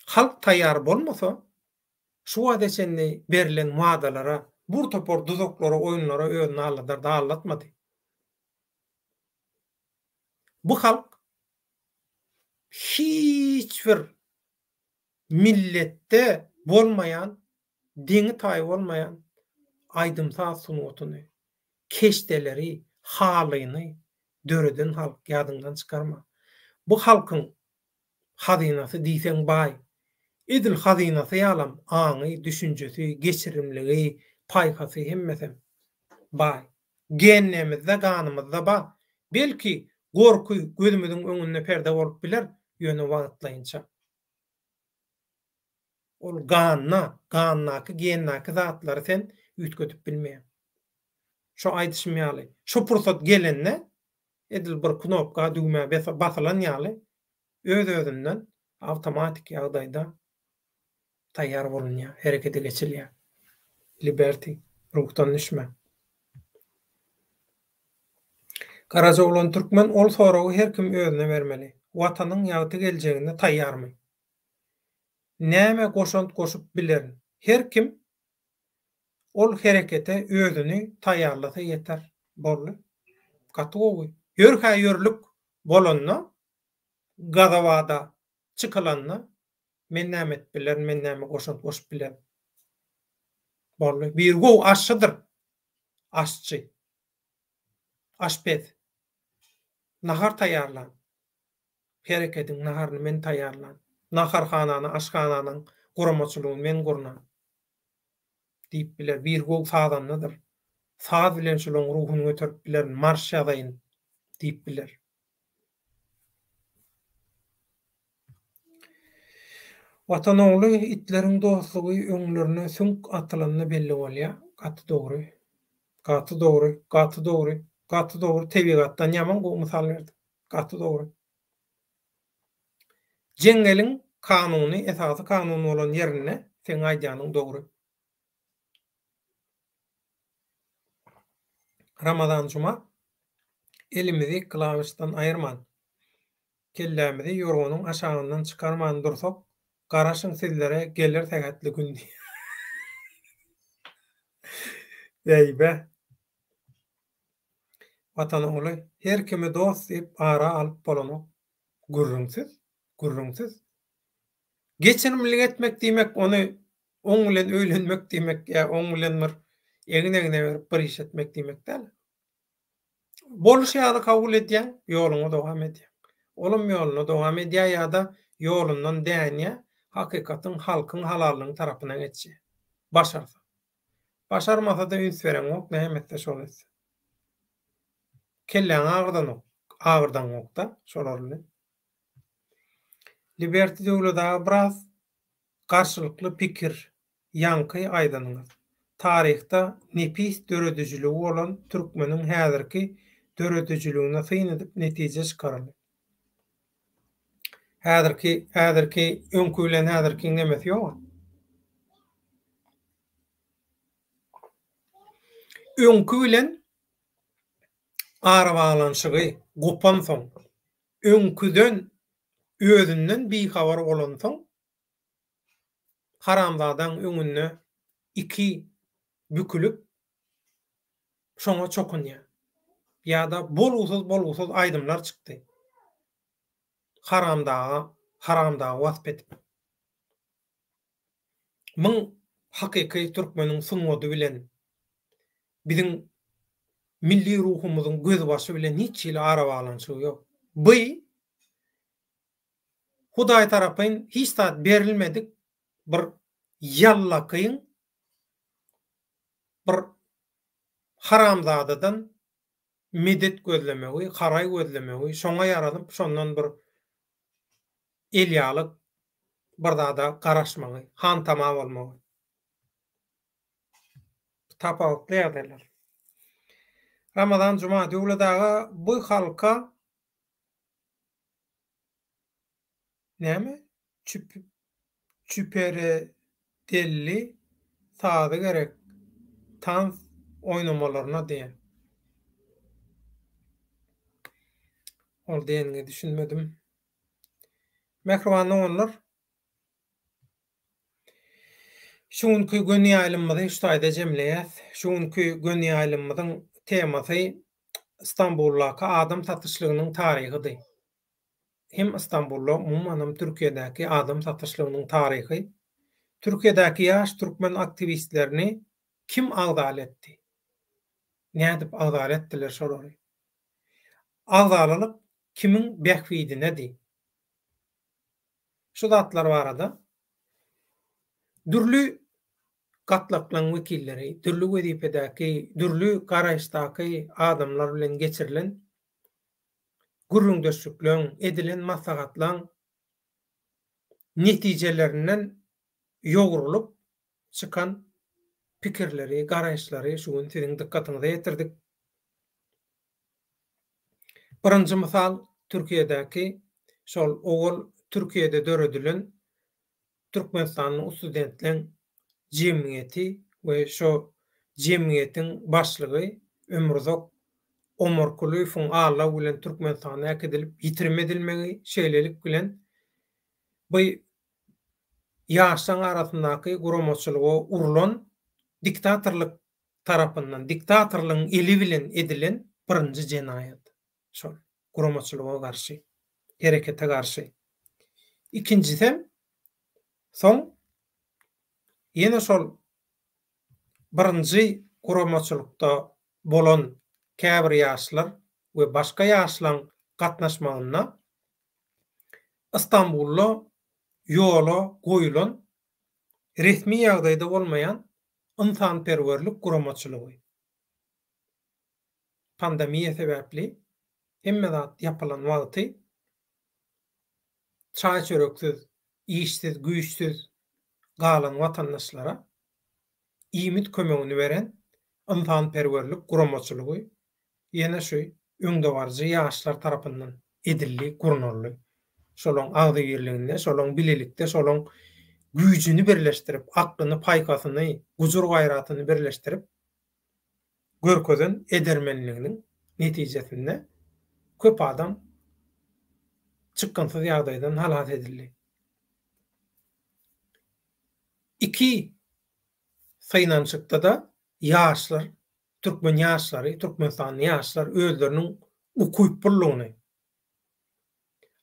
Halk taýýar bolmasa, şu wagta çenli berlen wadalara, bir topar duzaklara, oýunlara özüni aldadardy, aldatmady. Bu halk hiç bir milletde bolmaýan, deňi-taýy bolmaýan aýdym-saz sungatyny, keşdeleri, halyny döreden halk, ýadyňdan çykarma. Bu halkyň hazynasy diýseň baý. Edil hazynasy ýalam aňy, düşünjesi, geçirimligi, paýhasy hemmesem baý. Gennemizde, ganymyzda bar. Belki, gorky gözümiziň öňünde perde bolup biler, ýöne wagtlaýynça. Ol ganda, gandaky, gendäki zatlary sen üýtgedip bilmeýäň. Şo aýdyşym ýaly, şo pursat gelende, edil bir knopka, düwmä basylan ýaly, öz-özünden awtomatik ýagdaýda taýýar bolunýar, herekete geçilýär. Liberty, ruhdan düşme. Garajaoglan Türkmen ol soragy her kim özüne bermeli. Watanyň ýagty geljegine taýýarmy? Näme goşant goşup bilerin? Her kim ol herekete özüni taýýarlasa ýeter. Boldy. Gaty gowy. Ýörhä-ýörlük bolanda, gazawada çykylanda men näme edip bilerin, men näme goşant goşup bilerin? Boldy. Biri gowy aşçydyr. Aşçy. Aşpez. Nahar taýýarlan. Herekediň naharyny men taýýarlan. Naharhanany, aşhananyň guramaçylygyny men gurnan. Diýip biler. Biri gowy sazandadyr. Saz bilen şolaryň ruhuny göterip bilerin, marş ýazaýyn diýip biler. Watan ogly itleriň dostlugy öňlerine süňk atylanda belli bolýa. Gaty dogry. Gaty dogry. Gaty dogry. Gaty dogry. Tebigatdan ýaman gowy mysal berdiň. Gaty dogry. Jeňňeliň kanuny esasy kanun bolan ýerinde seň aýdýanyň dogry. Ramazan Juma elimizi klawişden aýyrman, kellämizi ýorganyň aşagyndan çykarman dursak, garaşyň sizlere geler sähetli gün diýýär. Beýbe. Watan ogly, her kimi dost diýip ara alyp bolanok. Gürrüňsiz, gürrüňsiz. Geçirimlilik etmek diýmek ony oň bilen öýlenmek diýmek ýa oň bilen bir egin-egne berip bir iş etmek diýmek däl. Boluşy ýaly kabul edýäň, ýoluňa dowam edýäň. Olam ýoluna dowam edýär ýa-da ýolundan dänýär, hakykatyň, halkyň halallygyň tarapyna geçýär. Başarsa. Başarmasa-da üns bereňok, näme etse şol etsin. Kelläňi agyrdanok, agyrdaňok-da şolar bilen. Liberty Döwlet aga biraz Garşylykly pikir, ýaňky aýdanyňyz. Taryhda nepis döredijiligi bolan türkmeniň häzirki döredijiligine syn edip netije çykaraly. Häzirki, häzirki, öňki bilen häzirkiň nemesi ýoga. Öňki bilen arabaglanyşygy gopansoň, öňküden özünden bihabar bolansoň, haramzadaň öňünde iki bükülip, şoňa çokunýar. Ýa-da bolgusyz-bolgusyz aýdymlar çykdy. Haramdaga, haramdagy wasp edip. Myň hakyky türkmeniň sungaty bilen, biziň milli ruhumyzyň gözbaşy bilen hiç hili arabaglanyşygy ýok. By Hudaý tarapyn hiç zat berilmedik bir ýallakyň bir haramzadadan medet gözlemegi, haraý gözlemegi, şoňa ýaranyp şondan bir elýalyk bir zada garaşmagy, hantama bolmagy. Tapawutly ýagdaýlar. Ramazan Juma Döwlet aga bu halka Näme? Çüp çüperedelli sazy gerek tans oýnamalaryna diýen. Ol diýeniňe düşünmedim. Mähriban doganlar, şu günki göni ýaýlymymyzy şu taýda jemleýäs. Şu günki göni ýaýlymymyzyň temasy Stambuldaky adam satyşlygynyň taryhydy. Hem Stambulda, umumanam Türkiýedäki adam satyşlygynyň taryhy. Türkiýedäki ýaş türkmen aktiwistlerini kim agzaly etdi? Nädip agzaly etdiler şolary? Agzalalyk kimiň bähbidinedi? Şu zatlar barada dürli gatlaklaryň wekilleri, dürli wezipedäki, dürli garaýyşdaky adamlar bilen geçirilen gürrüňdeşlikleň, edilen maslahatlaň netijelerinden ýogrulyp çykan. pikirleri, garaýyşlary şu gün siziň dykgatyňyza ýetirdik. Birinji mysal Türkiýedäki şol owal Türkiýede döredilen Türkmenistanly studentleň jemgyýeti we şo jemgyýetiň başlygy Ömürzak Omarkulyýewiň aldaw bilen Türkmenistana äkidilip ýitirim edilmegi şeýlelik bilen bu ýaşlaň arasyndaky guramaçylyga urlan diktatorlyk tarapyndan, diktatorlygyň eli bilen edilen birinji jenaýat şol guramaçylyga garşy, herekete garşy. Ikinjisem soň ýene şol birinji guramaçylykda bolan käbir ýaşlar we başga ýaşlaň gatnaşmagynda Istanbulda ýola goýulan resmi ýagdaýda bolmaýan ynsanperwerlik guramaçylygy. Pandemiýa sebäpli hemme zat ýapylan wagty çaý-çöreksiz, işsiz, güýçsüz galan watandaşlara iýmit kömegini beren ynsanperwerlik guramaçylygy ýene şu öňdebaryjy ýaşlar tarapyndan edildi, gurnaldy. Şolaň agzybirliginde, şolaň bilelikde, şolaň güýjüni birleşdirip, aklyny, paýhasyny, gujur-gaýratyny birleşdirip görkezen edermenliginiň netijesinde köp adam çykgynsyz ýagdaýdan halas edildi. Iki synanyşykda-da ýaşlar Türkmen ýaşlary, türkmenistanly ýaşlar özleriniň ukyplylygyny,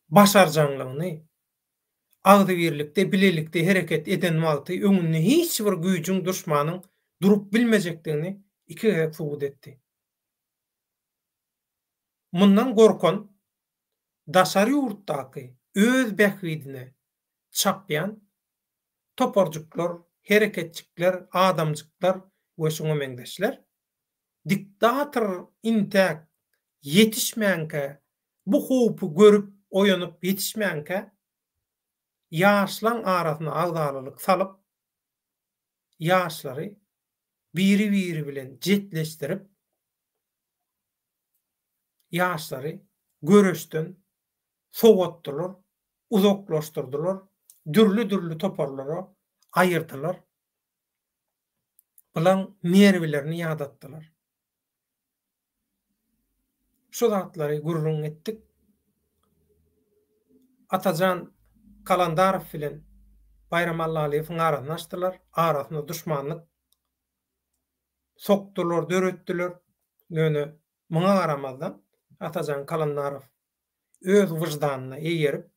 başarjaňlygyny, agzybirlikde, bilelikde hereket eden wagty öňünde hiç bir güýjüň, duşmanyň durup bilmejekdigini iki gezek subut etdi. Mundan gorkan daşary ýurtdaky öz bähbidine çapýan toparjyklar, hereketjikler, adamjyklar we şuňa meňzeşler diktator intäk ýetişmänkä, bu howpy görüp oýanyp ýetişmänkä ýaşlaň arasyna agzalalyk salyp, ýaşlary biri-biri bilen jetleşdirip, ýaşlary göreşden sowatdylar, uzaklaşdyrdylar, dürli-dürli toparlara aýyrdylar. Bulaň nerwilerini ýadatdylar. Şu zatlary gürrüň etdik. Atajan Kalandarow bilen Baýram Allalyýewiň arasyny açdylar. Arasyna duşmanlyk sokdular, döretdiler. Ýöne muňa garamazdan Atajan Kalandarow öz wyždanyna eýerip,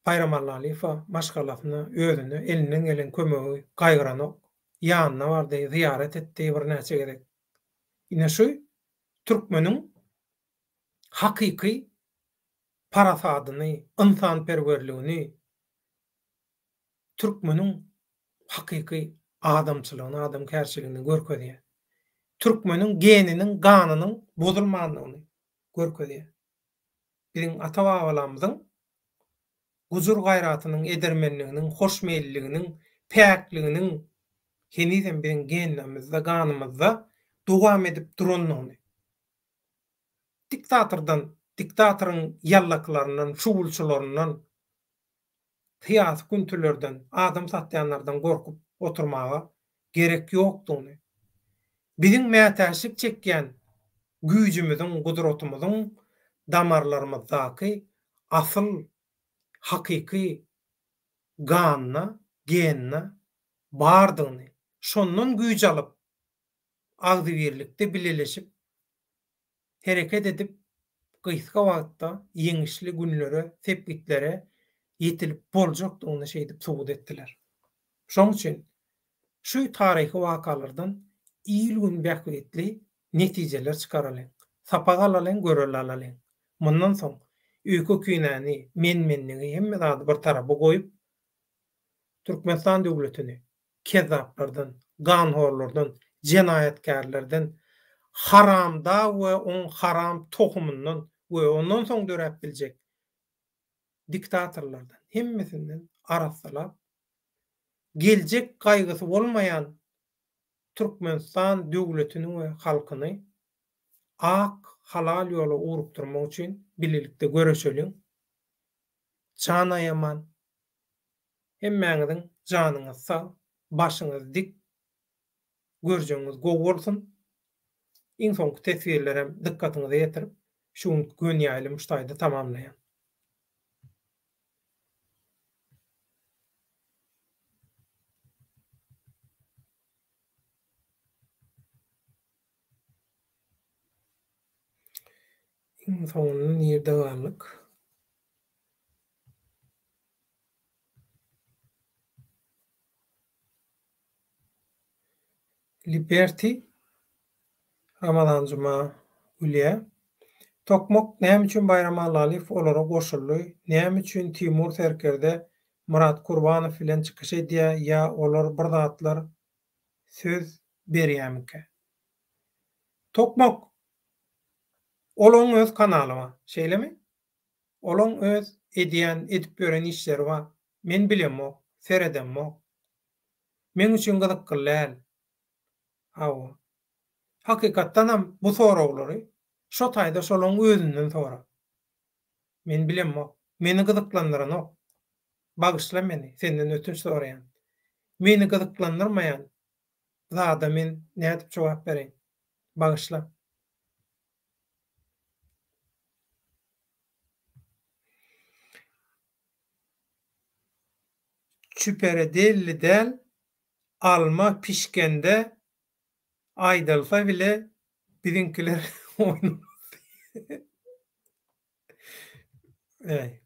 Baýram Allalyýewe, maşgalasyna, özüne elinden gelen kömegi gaýgyranok. Ýanyna bardy, zyýarat etdi birnäçe gezek. Ine şu türkmeniň hakyky parasadyny, ynsanperwerligini, türkmeniň hakyky adamçylygyny, adamkärçiligini görkezýär. Türkmeniň geniniň, ganynyň bozulmandygyny görkezýär. Biziň ata-babalarymyzyň gujur-gaýratynyň, edermenliginiň, hoşmeýilliginiň, päkliginiň henizem biziň genlerimizde, ganymyzda dowam edip durandygyny, diktatordan, diktatoryň ýallakylaryndan, şugulçylaryndan, syýasy küntilerden, adam satýanlardan gorkup oturmaga gerek ýokdugyny, biziň mätäçlik çekýän güýjümiziň, gudratymyzyň damarlarymyzdaky asyl, hakyky ganda, gende bardygyny, şondan güýç alyp, agzybirlikde bileleşip hereket edip, gysga wagtda ýeňişli günlere, sepgitlere ýetilip boljakdygyny şeýdip subut etdiler. Şonuň üçin şu taryhy wakalardan il-gün bähbitli netijeler çykaralyň, sapak alalyň, görelde alalyň. Mundan soň öýke-kinäni, men-menligi, hemme zady bir tarapa goýup, Türkmenistan döwletini kezzaplardan, ganhorlardan, jenaýatkärlerden, haramdag we oň haram tohumyndan we ondan soň döräp biljek diktatorlardan hemmesinden arassalap, Geljek gaýgysy bolmaýan Türkmenistan döwletini we halkyny ak, halal ýola ugrukdyrmak üçin bilelikde göreşeliň. Jan aýaman. Hemmäňiziň janyňyz sag, başyňyz dik, görjegiňiz gowy bolsun. Iň soňky teswirlerem dykgatyňyza ýetirip, şu günki göni ýaýlymy şu taýda tamamlaýan. Iň soňunda nirde galdyk? Liberty Ramazan Juma gülýär. Tokmak näme üçin Baýram Allalyýew olara goşuldy? Näme üçin Timur serkerde Myrat Kurbanow bilen çykyş edýär ýa olar bir zatlar söz berýämikä? Tokmak! Olaň öz kanaly bar, şeýlemi? Olaň öz edýän, edip ýören işleri bar. Men bilemok, seredemok. Meň üçin gyzykly däl. Hawa. Hakykatdanam bu soraglary şo taýda şolaň özünden sora. Men bilemok. Meni gyzyklandyranok. Bagyşla meni, senden ötünç soraýan. Meni gyzyklandyrmaýan zada men nädip jogap bereýin? Bagyşla. Çüperedelli däl, alma pişgende aýdylsa bile biziňkiler oýnamaz. Äý.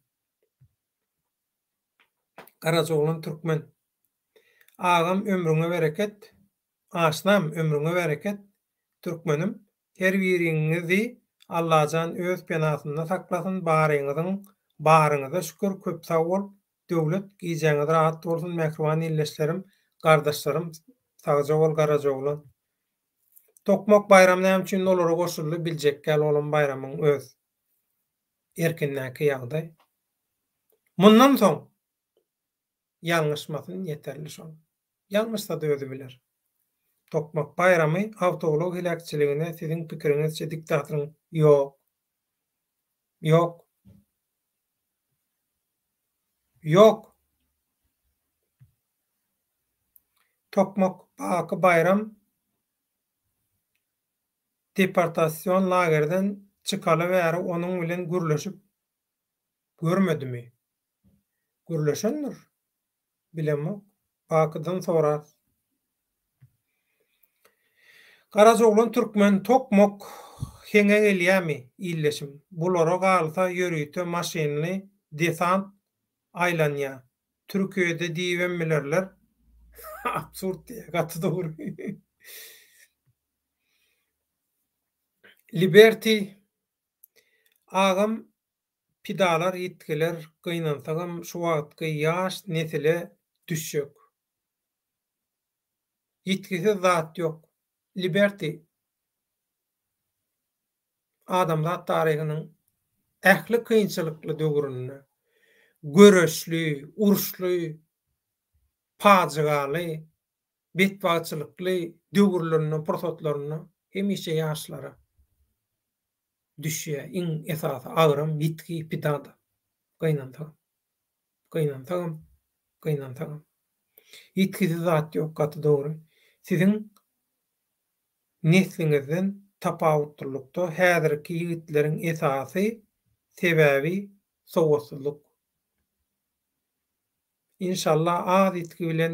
Garajaoglan türkmen. Agam ömrüňe bereket. Aşnam ömrüňe bereket. Türkmenim. Her biriňizi Allajan öz penasynda saklasyn baryňyzyň baryňyza şükür köp sag bol Döwlet gijäňiz rahat bolsun mähriban ildeşlerim gardaşlarym sagja bol Garajaoglan. Tokmak Baýram näme üçin olara goşuldy biljekgäl olam Baýramyň öz erkindäki ýagdaý. Mundan soň ýalňyşmasyn ýeterli şol. Ýalňyşsada özi biler. Tokmak Baýramy awtoulag heläkçiligine siziň pikiriňizçe diktatoryň ýok. Ýok. Ýok. Tokmak Baky Baýram deportasion lagerden çykaly bäri onuň bilen gürleşip görmedimi? Gürleşendir. Bilemok. Bakydan sorar. Garajaoglan türkmen Tokmak heňe gelýämi, ildeşim? Bulara galsa ýörite maşynly desant aýlanýa. Türkiýede diýibem bilerler. Absurd diýýär. Gaty dogry. Liberty agam pidalar ýitgiler gynansagam şu wagtky ýaş nesile düşjek. Ýitgisiz zat ýok. Liberty adamzat taryhynyň ähli kynçylykly döwründe göreşli, uruşly, pajygaly, betbagtçylykly döwürlerinde, pursatlarynda hemişe ýaşlara düşýär iň esasy agram, ýitgi, pida-da. Gynansagam. Gynansagam, gynansagam. Ýitgisiz zat ýok, gaty dogry. Siziň nesliňizden tapawutlylykda häzirki ýigitleriň esasy sebäbi sowatsyzlyk. Inşallah az ýitgi bilen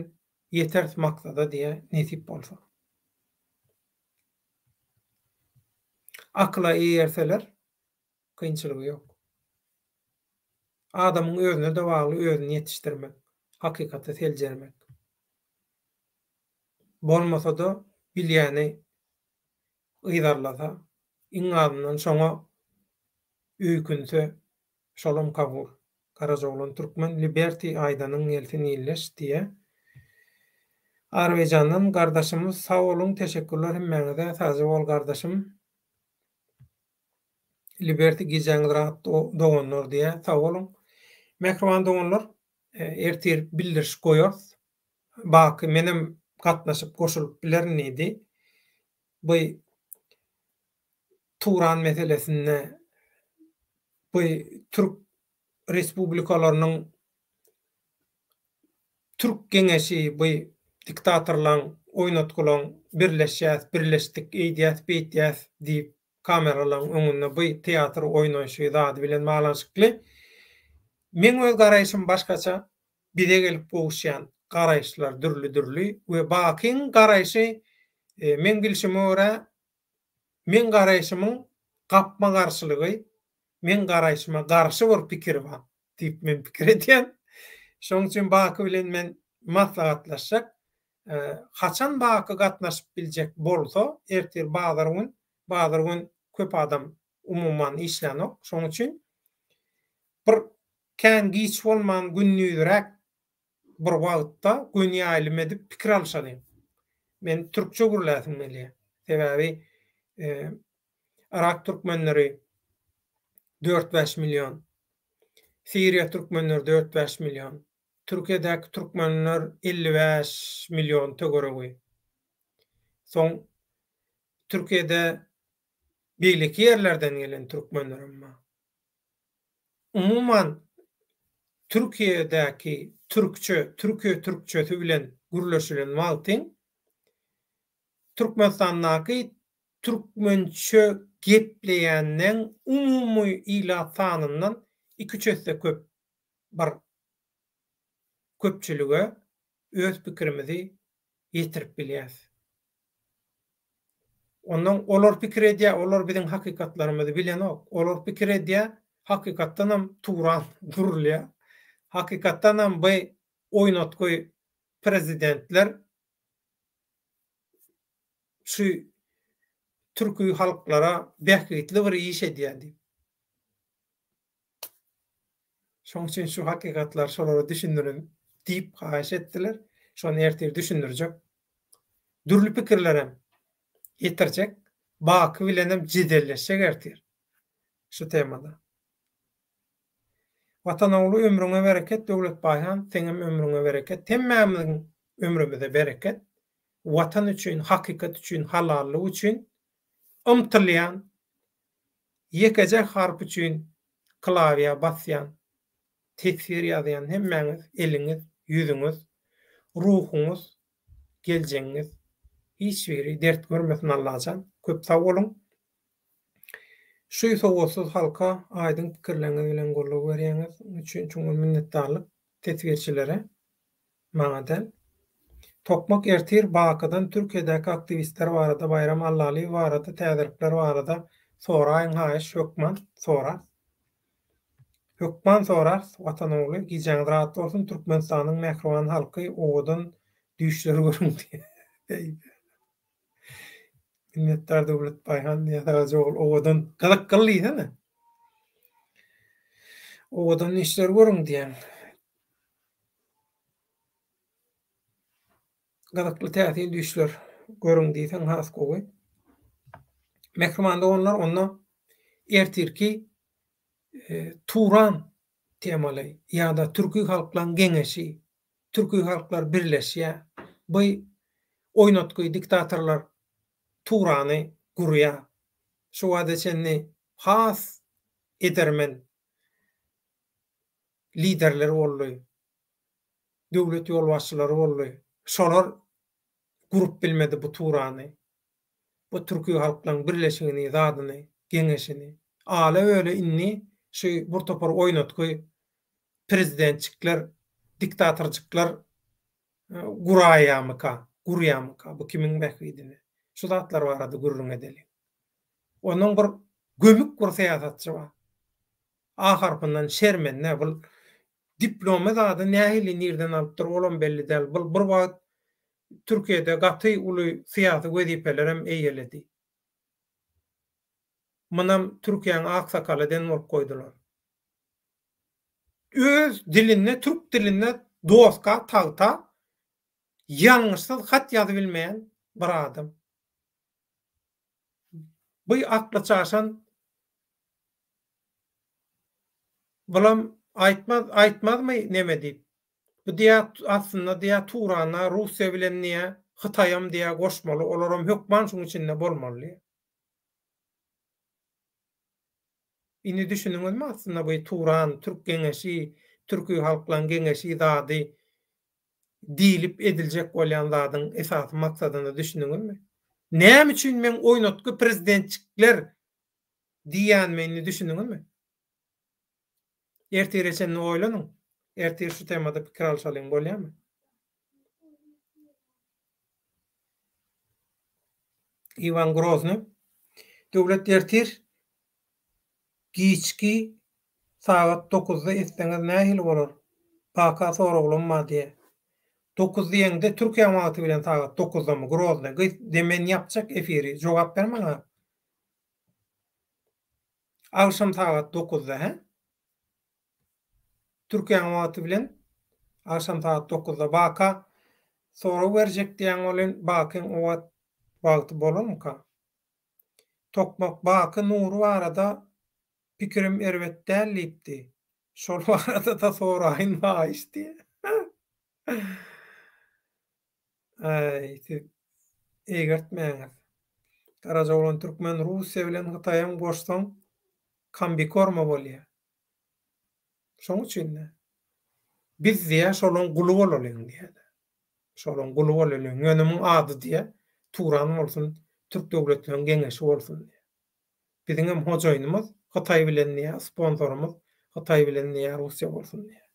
ýeteris maksada diýä nesip bolsa. Akyla eýerseler kynçylygy ýok. Adamyň özüne-de bagly özüni ýetişdirmek, hakykaty seljermek. Bolmasa-da bilýäni yzarlasa, iň azyndan şoňa öýkünse şolam kabul. Garajaoglan Türkmen Liberty aýdanyň gelsin illeş diýä. Azerbaýjandan gardaşymyz sag boluň teşekkürler hemmäňize sagja bol gardaşym. Liberty gijäňiz rahat doganlar diýä sag boluň. Mähriban doganlar ertir bildiriş goýarys. Baky menem gatnaşyp goşulyp bilerin diýdi. Bu Turan meselesinde bu türk respublikalarynyň Türk geňeşi bu diktatorlaň oýnatgylaň birleşýäs, birleşdik, eýdýäs, beýtýäs diýip kameralaň öňünde bu teatr oýnaýşy zady bilen baglanyşykly. Meň öz garaýşym başgaça, bize gelip gowuşýan garaýyşlar dürli-dürli we Bakyň garaýşy meň bilşime görä meň garaýşymyň gapma-garşylygy, meň garaýşyma garşy bir pikiri bar. diýip men pikir edýän. Şonuň üçin Baky bilen men maslahatlaşjak. Haçan Baky gatnaşyp biljek bolsa, ertir bazar gün, bazar gün köp adam umuman işlänok. Şonuň üçin bir kän giç bolman gündizräk bir wagtda göni ýaýlym edip pikir alşalyň. Men türkçe gürläsim gelýär. Sebäbi Yrak türkmenleri dört-bäş million, Siriýa türkmenleri dört-bäş million, Türkiýedäki türkmenler 55 million töweregi. Soň Türkiýede beýleki ýerlerden gelen türkmenlerem bar. Umuman Türkiýedäki türkçe, Türkiýe türkçesi bilen gürleşilen wagtyň Türkmenistandaky türkmençe gepleýänleň umumy ilat sanyndan iki-üç esse köp bir köpçülige öz pikirimizi ýetirip bilýäs. Ondan olar pikir edýär, olar biziň hakykatlarymyzy bilenok. Olar pikir edýär, hakykatdanam Turan gurulýar. Hakykatdanam bu oýnatgy prezidentler şu türki halklara bähbitli bir iş edýär diýip. Şoň üçin şu hakykatlary şolara düşündiriň diýip haýyş etdiler. Şony ertir düşündirjek. Dürli pikirlerem ýetirjek. Baky bilenem jedelleşjek ertir şu temada. Watan ogly ömrüňe bereket Döwlet Baýhan seňem ömrüňe bereket hemmämiziň ömrümize bereket Watan üçin hakykat üçin halallyk üçin ymtylýan ýekeje harp üçin klawiýa basýan teswir ýazýan hemmäňiz eliňiz ýüzüňiz ruhuňyz geljegiňiz hiç biri dert görmesin Allajan köp sag boluň Şu sowatsyz halka aýdyň pikirleriňiz bilen goldaw berýäňiz üçin çuňňur minnetdarlyk teswirçilere, maňa däl. Tokmak ertir Bakydan Türkiýedäki aktiwistler barada Baýram Allalyýew barada täzelikler barada soraýyň haýyş hökman sorarys. Hökman sorarys Watan ogly gijäňiz rahat bolsun Türkmenistanyň mähriban halky owadan düýşler görüň diýýär. Minnetdar Döwlet Baýhan diýýär Tagajy ogul owadan gyzykgyl diýsene. Owadan işler görüň diýýän. Gyzykly täsin düýşler görüň diýseň has gowy. Mähriban doganlar onda ertirki e, Turan temaly ýa-da Türki halklaryň geňeşi Türki halklar birleşýär. Bu oýnatgy diktatorlar Turany gurýar. Şu wagta çenli has edermen liderler boldy. Döwlet ýolbaşçylary boldy. Şolar gurup bilmedi bu Turany. Bu türki halklaryň birleşigini, zadyny, geňeşini. Ala-böle indi şu bir topar oýnatgy prezidentçikler, diktatorjyklar guraýamyka, gurýamyka, bu kimiň bähbidine? Şu zatlar barada gürrüň edeliň. Ondan bir gömük bir syýasatçy bar. A harpyndan şermende, bul diplomy zady nähili nirden alypdyr, olam belli däl. Bul bir wagt Türkiýede gaty uly syýasy wezipelerem eýeledi. Munam Türkiýäň aksakaly eden bolup goýdular. Öz dilinde türk dilinde doska tagta ýalňyşsyz hat ýazybilmeýän bir adam. Bu akly çaşan bulam aýtmaz aýtmazmy neme diýip. Bu diýýär, aslynda diýýär, Turana Russiýa bilen diýýär, Hytaýam diýýär goşmaly, olaram hökman şuň içinde bolmaly diýýär. Indi düşündiňizmi aslynda bu Turan, Türk geňeşi, Türki halklaň geňeşi zady diýlip ediljek bolýan zadyň esasy maksadyna düşündiňizmi? Näme üçin meň oýnatgy prezidentçikler diýýänime indi düşündiňizmi? Ertire çenli oýlanyň. Ertir şu temada pikir alşalyň bolýamy? Iwan Grozny, Döwlet ertir giçki sagat dokuzda etseňiz nähili bolar? Paka soraglam bar diýýär. Dokuz diýeňde Türkiýäň wagty bilen sagat dokuzdamy Grozny? Gyz, de men ýapjak efiri, jogap ber maňa. Agşam sagat dokuzda hä? Türkiýäň wagty bilen agşam sagat dokuzda Baka sorag berjek diýýäň welin Bakyň o wagt wagty bolarmyka? Tokmak Baky Nury barada pikirim erbet däl diýipdi. Şol barada-da soraýyn haýyş diýýä. Äý, siz eýgertmäňiz. Garajaoglan Türkmen Russiýa bilen Hytaýam goşsaň kombikorma bolýa. Şoň üçin-de biz diýä şolaň guly bolalyň diýä-de. Şolaň guly bolalyň. Ýöne muň ady diýä Turan bolsun, Türk döwletleriniň geňeşi bolsun diýä. Biziňem hojaýynymyz Hytaý bilen diýä, sponsorymyz Hytaý bilen diýä Russiýa bolsun diýä.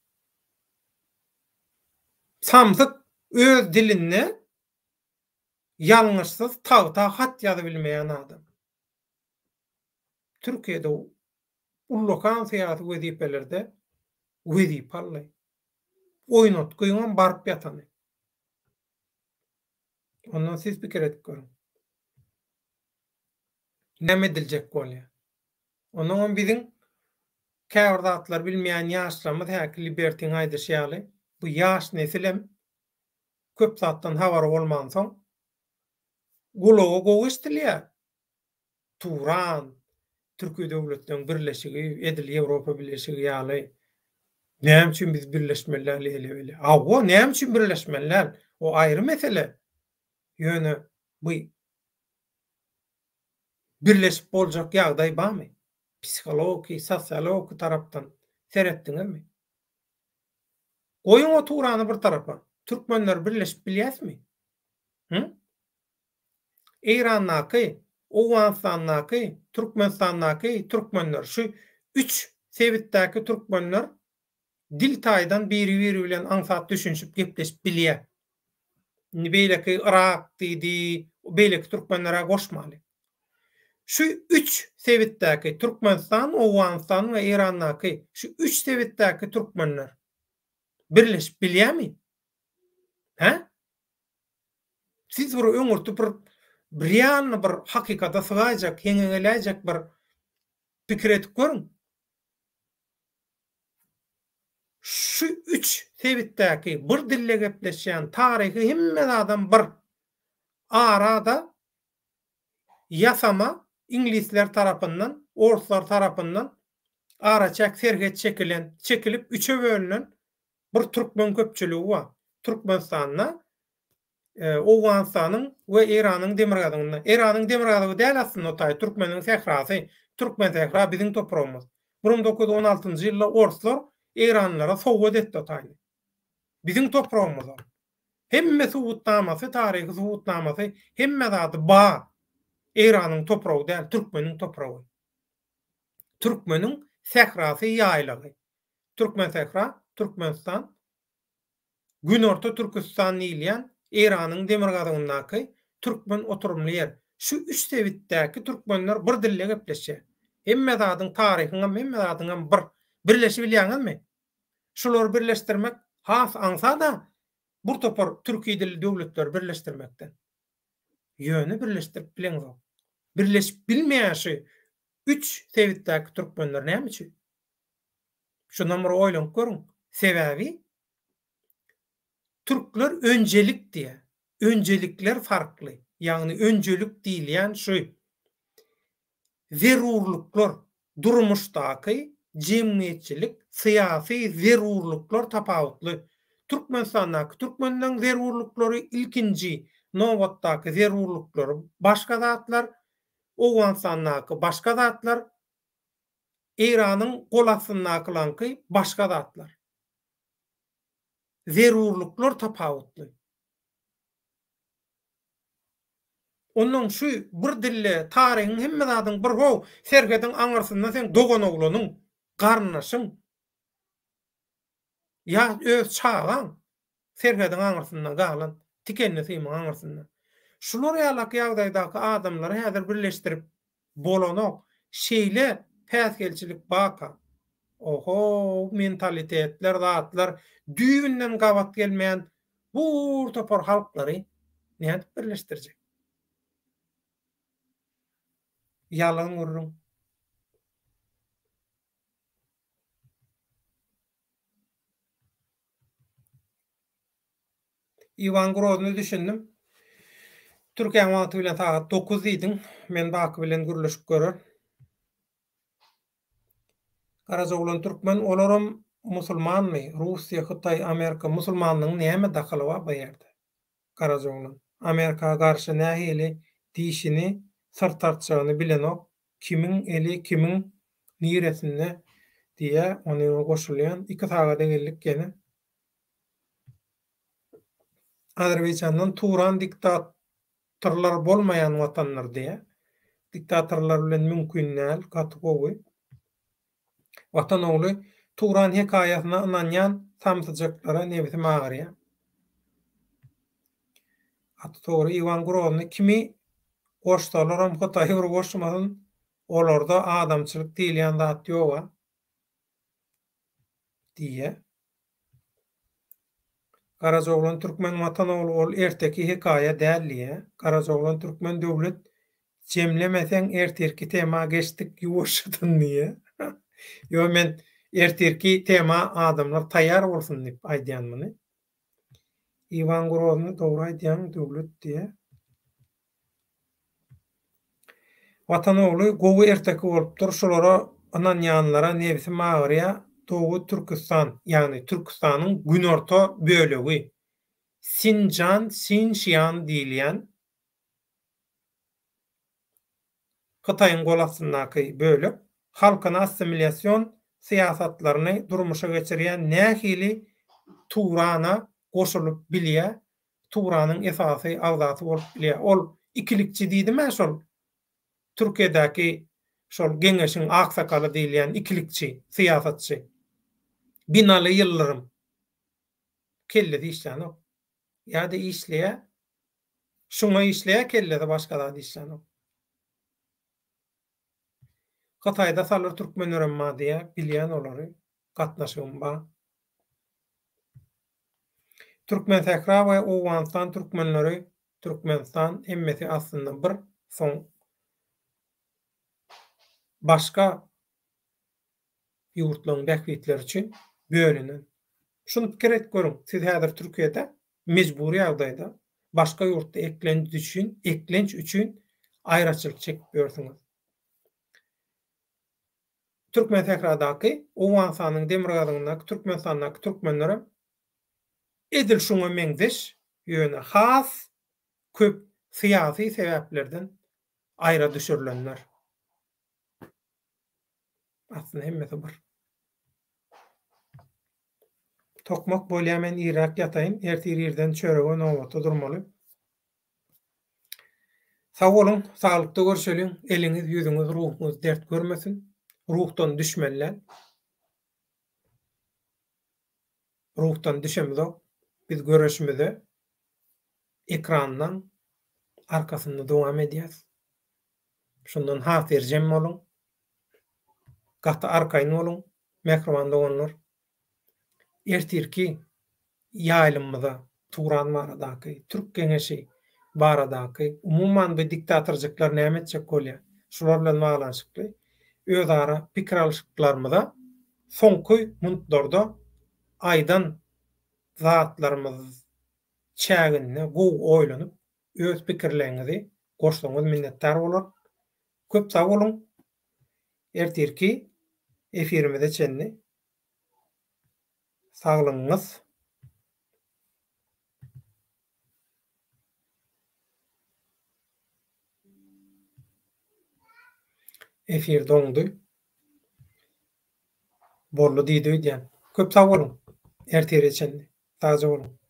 Samsyk öz dilinde ýalňyşsyz tagta hat ýazybilmeýän adam. Türkiýede ullakan syýasy wezipelerde wezipe aldy. Oýnatgyňam baryp ýatany. Ondan siz pikir edip görüň. Näme ediljek bolýar? Onnoňam biziň käbir zatlary bilmeýän ýaşlarymyz häki Libertiň aýdyşy ýaly, bu ýaş nesilem köp zatdan habary bolmansoň, gulaga gowy eşidilýär. Turan, Türki döwletleriň birleşigi, edil Ýewropa Birleşigi ýaly. Näme üçin biz birleşmeli däl eýle-beýle? Hawa, näme üçin birleşmeli däl? O aýry mesele. Ýöne bu Birleşip boljak ýagdaý barmy? Psihologiki, sosiologiki tarapdan seretdiňizmi? Goýuň o Turany bir tarapa. Türkmenler birleşip bilýäsmi? Hı? Eýrandaky, Owganystandaky, Türkmenistandaky türkmenler, şu üç sebitdäki türkmenler dil taýdan biri-biri bilen aňsat düşünişip gepleşip bilýär. Indi beýleki Yrak diýdi, beýleki türkmenler-ä goşmaly. Şu üç sebitdäki Türkmenistan, Owganystan we Eýrandaky şu üç sebitdäki türkmenler birleşip bilýärmi? Hä? Siz bir öňürti bir realny bir hakykata sygaýjak, heňe geläýjek bir pikir edip görüň. Şu üç sebitdäki bir dilde gepleşýän, taryhy hemme zadam bir. Arada ýasama iňlisler tarapyndan, orslar tarapyndan araçäk serhet çekilen, çekilip üçe bölünen bir türkmen köpçüligi bar. Türkmenistanda Owganystanyň we Eýranyň demirgazygynda. Eýranyň demirgazygy däl aslynda o taý, türkmeniň sährasy. Türkmen sähra biziň topragymyz. 1916-njy ýylda orslar eýranlylara sowgat etdi o taýyny. Biziň topragymyz ol. Hemme subutnamasy, taryhy subutnamasy, hemme zady bar. Eýranyň topragy däl, türkmeniň topragy. Türkmeniň sährasy, ýaýlagy. Türkmensähra, Türkmenistan Günorta Türküstan diýilýän Eýranyň demirgazygyndaky türkmen oturymly ýer. Şu üç sebitdäki türkmenler bir dilde gepleşýär. Hemme zadyň taryhyňam hemme zadyňam bir. Birleşibilýäňizmi? Şulary birleşdirmek has aňsada bir topar türki dilli döwletleri birleşdirmekden. Ýöne birleşdirip bileňzok. Birleşip bilmeýän şu üç sebitdäki türkmenler näme üçin? Şundan bir oýlanyp görüň. Sebäbi türkler önjelik diýýär. Önjelikler farkly. Ýagny önjelik diýilýän şu zerurlyklar, durmuşdaky jemgyýetçilik, syýasy zerurlyklar tapawutly. Türkmenistandaky türkmenleň zerurlyklary ilkinji nobatdaky zerurlyklary başga zatlar, Owganystandaky başga zatlar, Eýranyň gol astyndakylaňky başga zatlar. Zerurlyklar tapawutly. Onnoň şu bir dilde taryhyň hemme zadyň bir how serhediň aňyrsynda seň doganoglanyň, garyndaşyň ýa öz çagaň serhediň aňyrsynda galan tikenli symyň aňyrsynda. Şular ýalak ýagdaýdaky adamlary häzir birleşdirip bolanok. Şeýle päsgelçilik baka. Oho mentalitetler zatlar düýbünden gabat gelmeýän bur topar halklary nädip birleşdirjek? Ýalan gürrüň. Iwan Grozny düşündim. Türkiýäň wagty bilen sagat 9 diýdiň. Men Baky bilen gürleşip görer. Garajaoglan Türkmen olaram musulmanmy? Russiýa, Hytaý, Amerika musulmanlygyň näme dahyly bar bu ýerde? Garajaoglan. Amerika garşy nähili dişini syrtartjagyny bilenok. Kimiň eli kimiň niresinde diýýä onyňa goşulýan. Iki sagada geldik ýene. Azerbaýjandan Turan diktatorlar bolmaýan watandyr diýýär. Diktatorlar bilen mümkin däl, gaty gowy. Watan ogly Turan hekaýasyna ynanýan samsyjaklara nebsim agyrýar. Gaty dogry Iwan Grozny kimi goşsalaram Hytaýy bir goşmasyn, olarda adamçylyk diýilýän zat ýoga. Diýýär. Garajaoglan Türkmen Watan ogly ol erteki hekaýa däl diýýär. Garajaoglan Türkmen döwlet jemlemeseň ertirki tema geçdik ýuwaşjadan diýýär. Ýo men ertirki tema adamlar taýýar bolsun diýip aýdýan muny. Iwan Grozny dogry aýdýaň Döwlet diýýär. Watan ogly gowy erteki bolupdyr şulara ynanýanlara nebsim agyrýa Dowy Türküstan ýagny Türküstanyň günorta bölegi Sinjan Sinşian diýilýän Hytaýyň gol astyndaky bölek halkyna assimilýasion syýasatlaryny durmuşa geçirýän nähili Turana goşulyp bilýä Turanyň esasy agzasy bolup bilýär. Ol ikilikçi diýdim-ä şol Türkiýedäki şol geňeşiň aksakaly diýilýän ikilikçi syýasatçy. Binaly Ýyldyrym. Kellesi işlänok. Ýa-da işleýär. Şuňa işleýär kellesi başga zat işlänok. Hytaýda salyr türkmenlerem bar diýýär. Bilýän olary. Gatnaşygym bar. Türkmensähra we Owganystan türkmenleri Türkmenistan hemmesi aslynda bir soň başga ýurtlaryň bähbitleri üçin bölünen. Şuny pikir edip görüň, siz häzir Türkiýede mejbury ýagdaýda başga ýurtda eklenç üçin, eklenç üçin aýraçylyk çekip ýörsüňiz. Türkmensähradaky, Owganystanyň demirgazygyndaky Türkmenistandaky türkmenlerem edil şuňa meňzeş, ýöne has köp syýasy sebäplerden aýra düşürilenler. Aslynda hemmesi bir. Tokmak bolýa men irräk ýataýyn, ertir irden çörege nobata durmaly. Sag boluň, saglykda görşeliň, eliňiz, ýüzüňiz, ruhuňyz dert görmesin, ruhdan düşmeli däl. Ruhdan düşemizok, biz göreşimize ekrandan arkasynda dowam edýäs. Şundan hatyrjem boluň, gaty arkaýyn boluň, mähriban doganlar. Ertirki ýaýlymymyza Turan baradaky, Türk geňeşi baradaky, umuman bu diktatorjyklar näme etjek bolýar, şular bilen baglanyşykly özara pikir alyşyklarymyza soňky muntlarda aýdan zatlarymyz çäginde gowy oýlanyp öz pikirleriňizi goşsaňyz minnetdar bolar. Köp sag boluň. Ertirki efirimize çenli saglygyňyz. Efir doňdy. Boldy diýdi öýdýän. Köp sag boluň. Ertire çenli. Sagja boluň.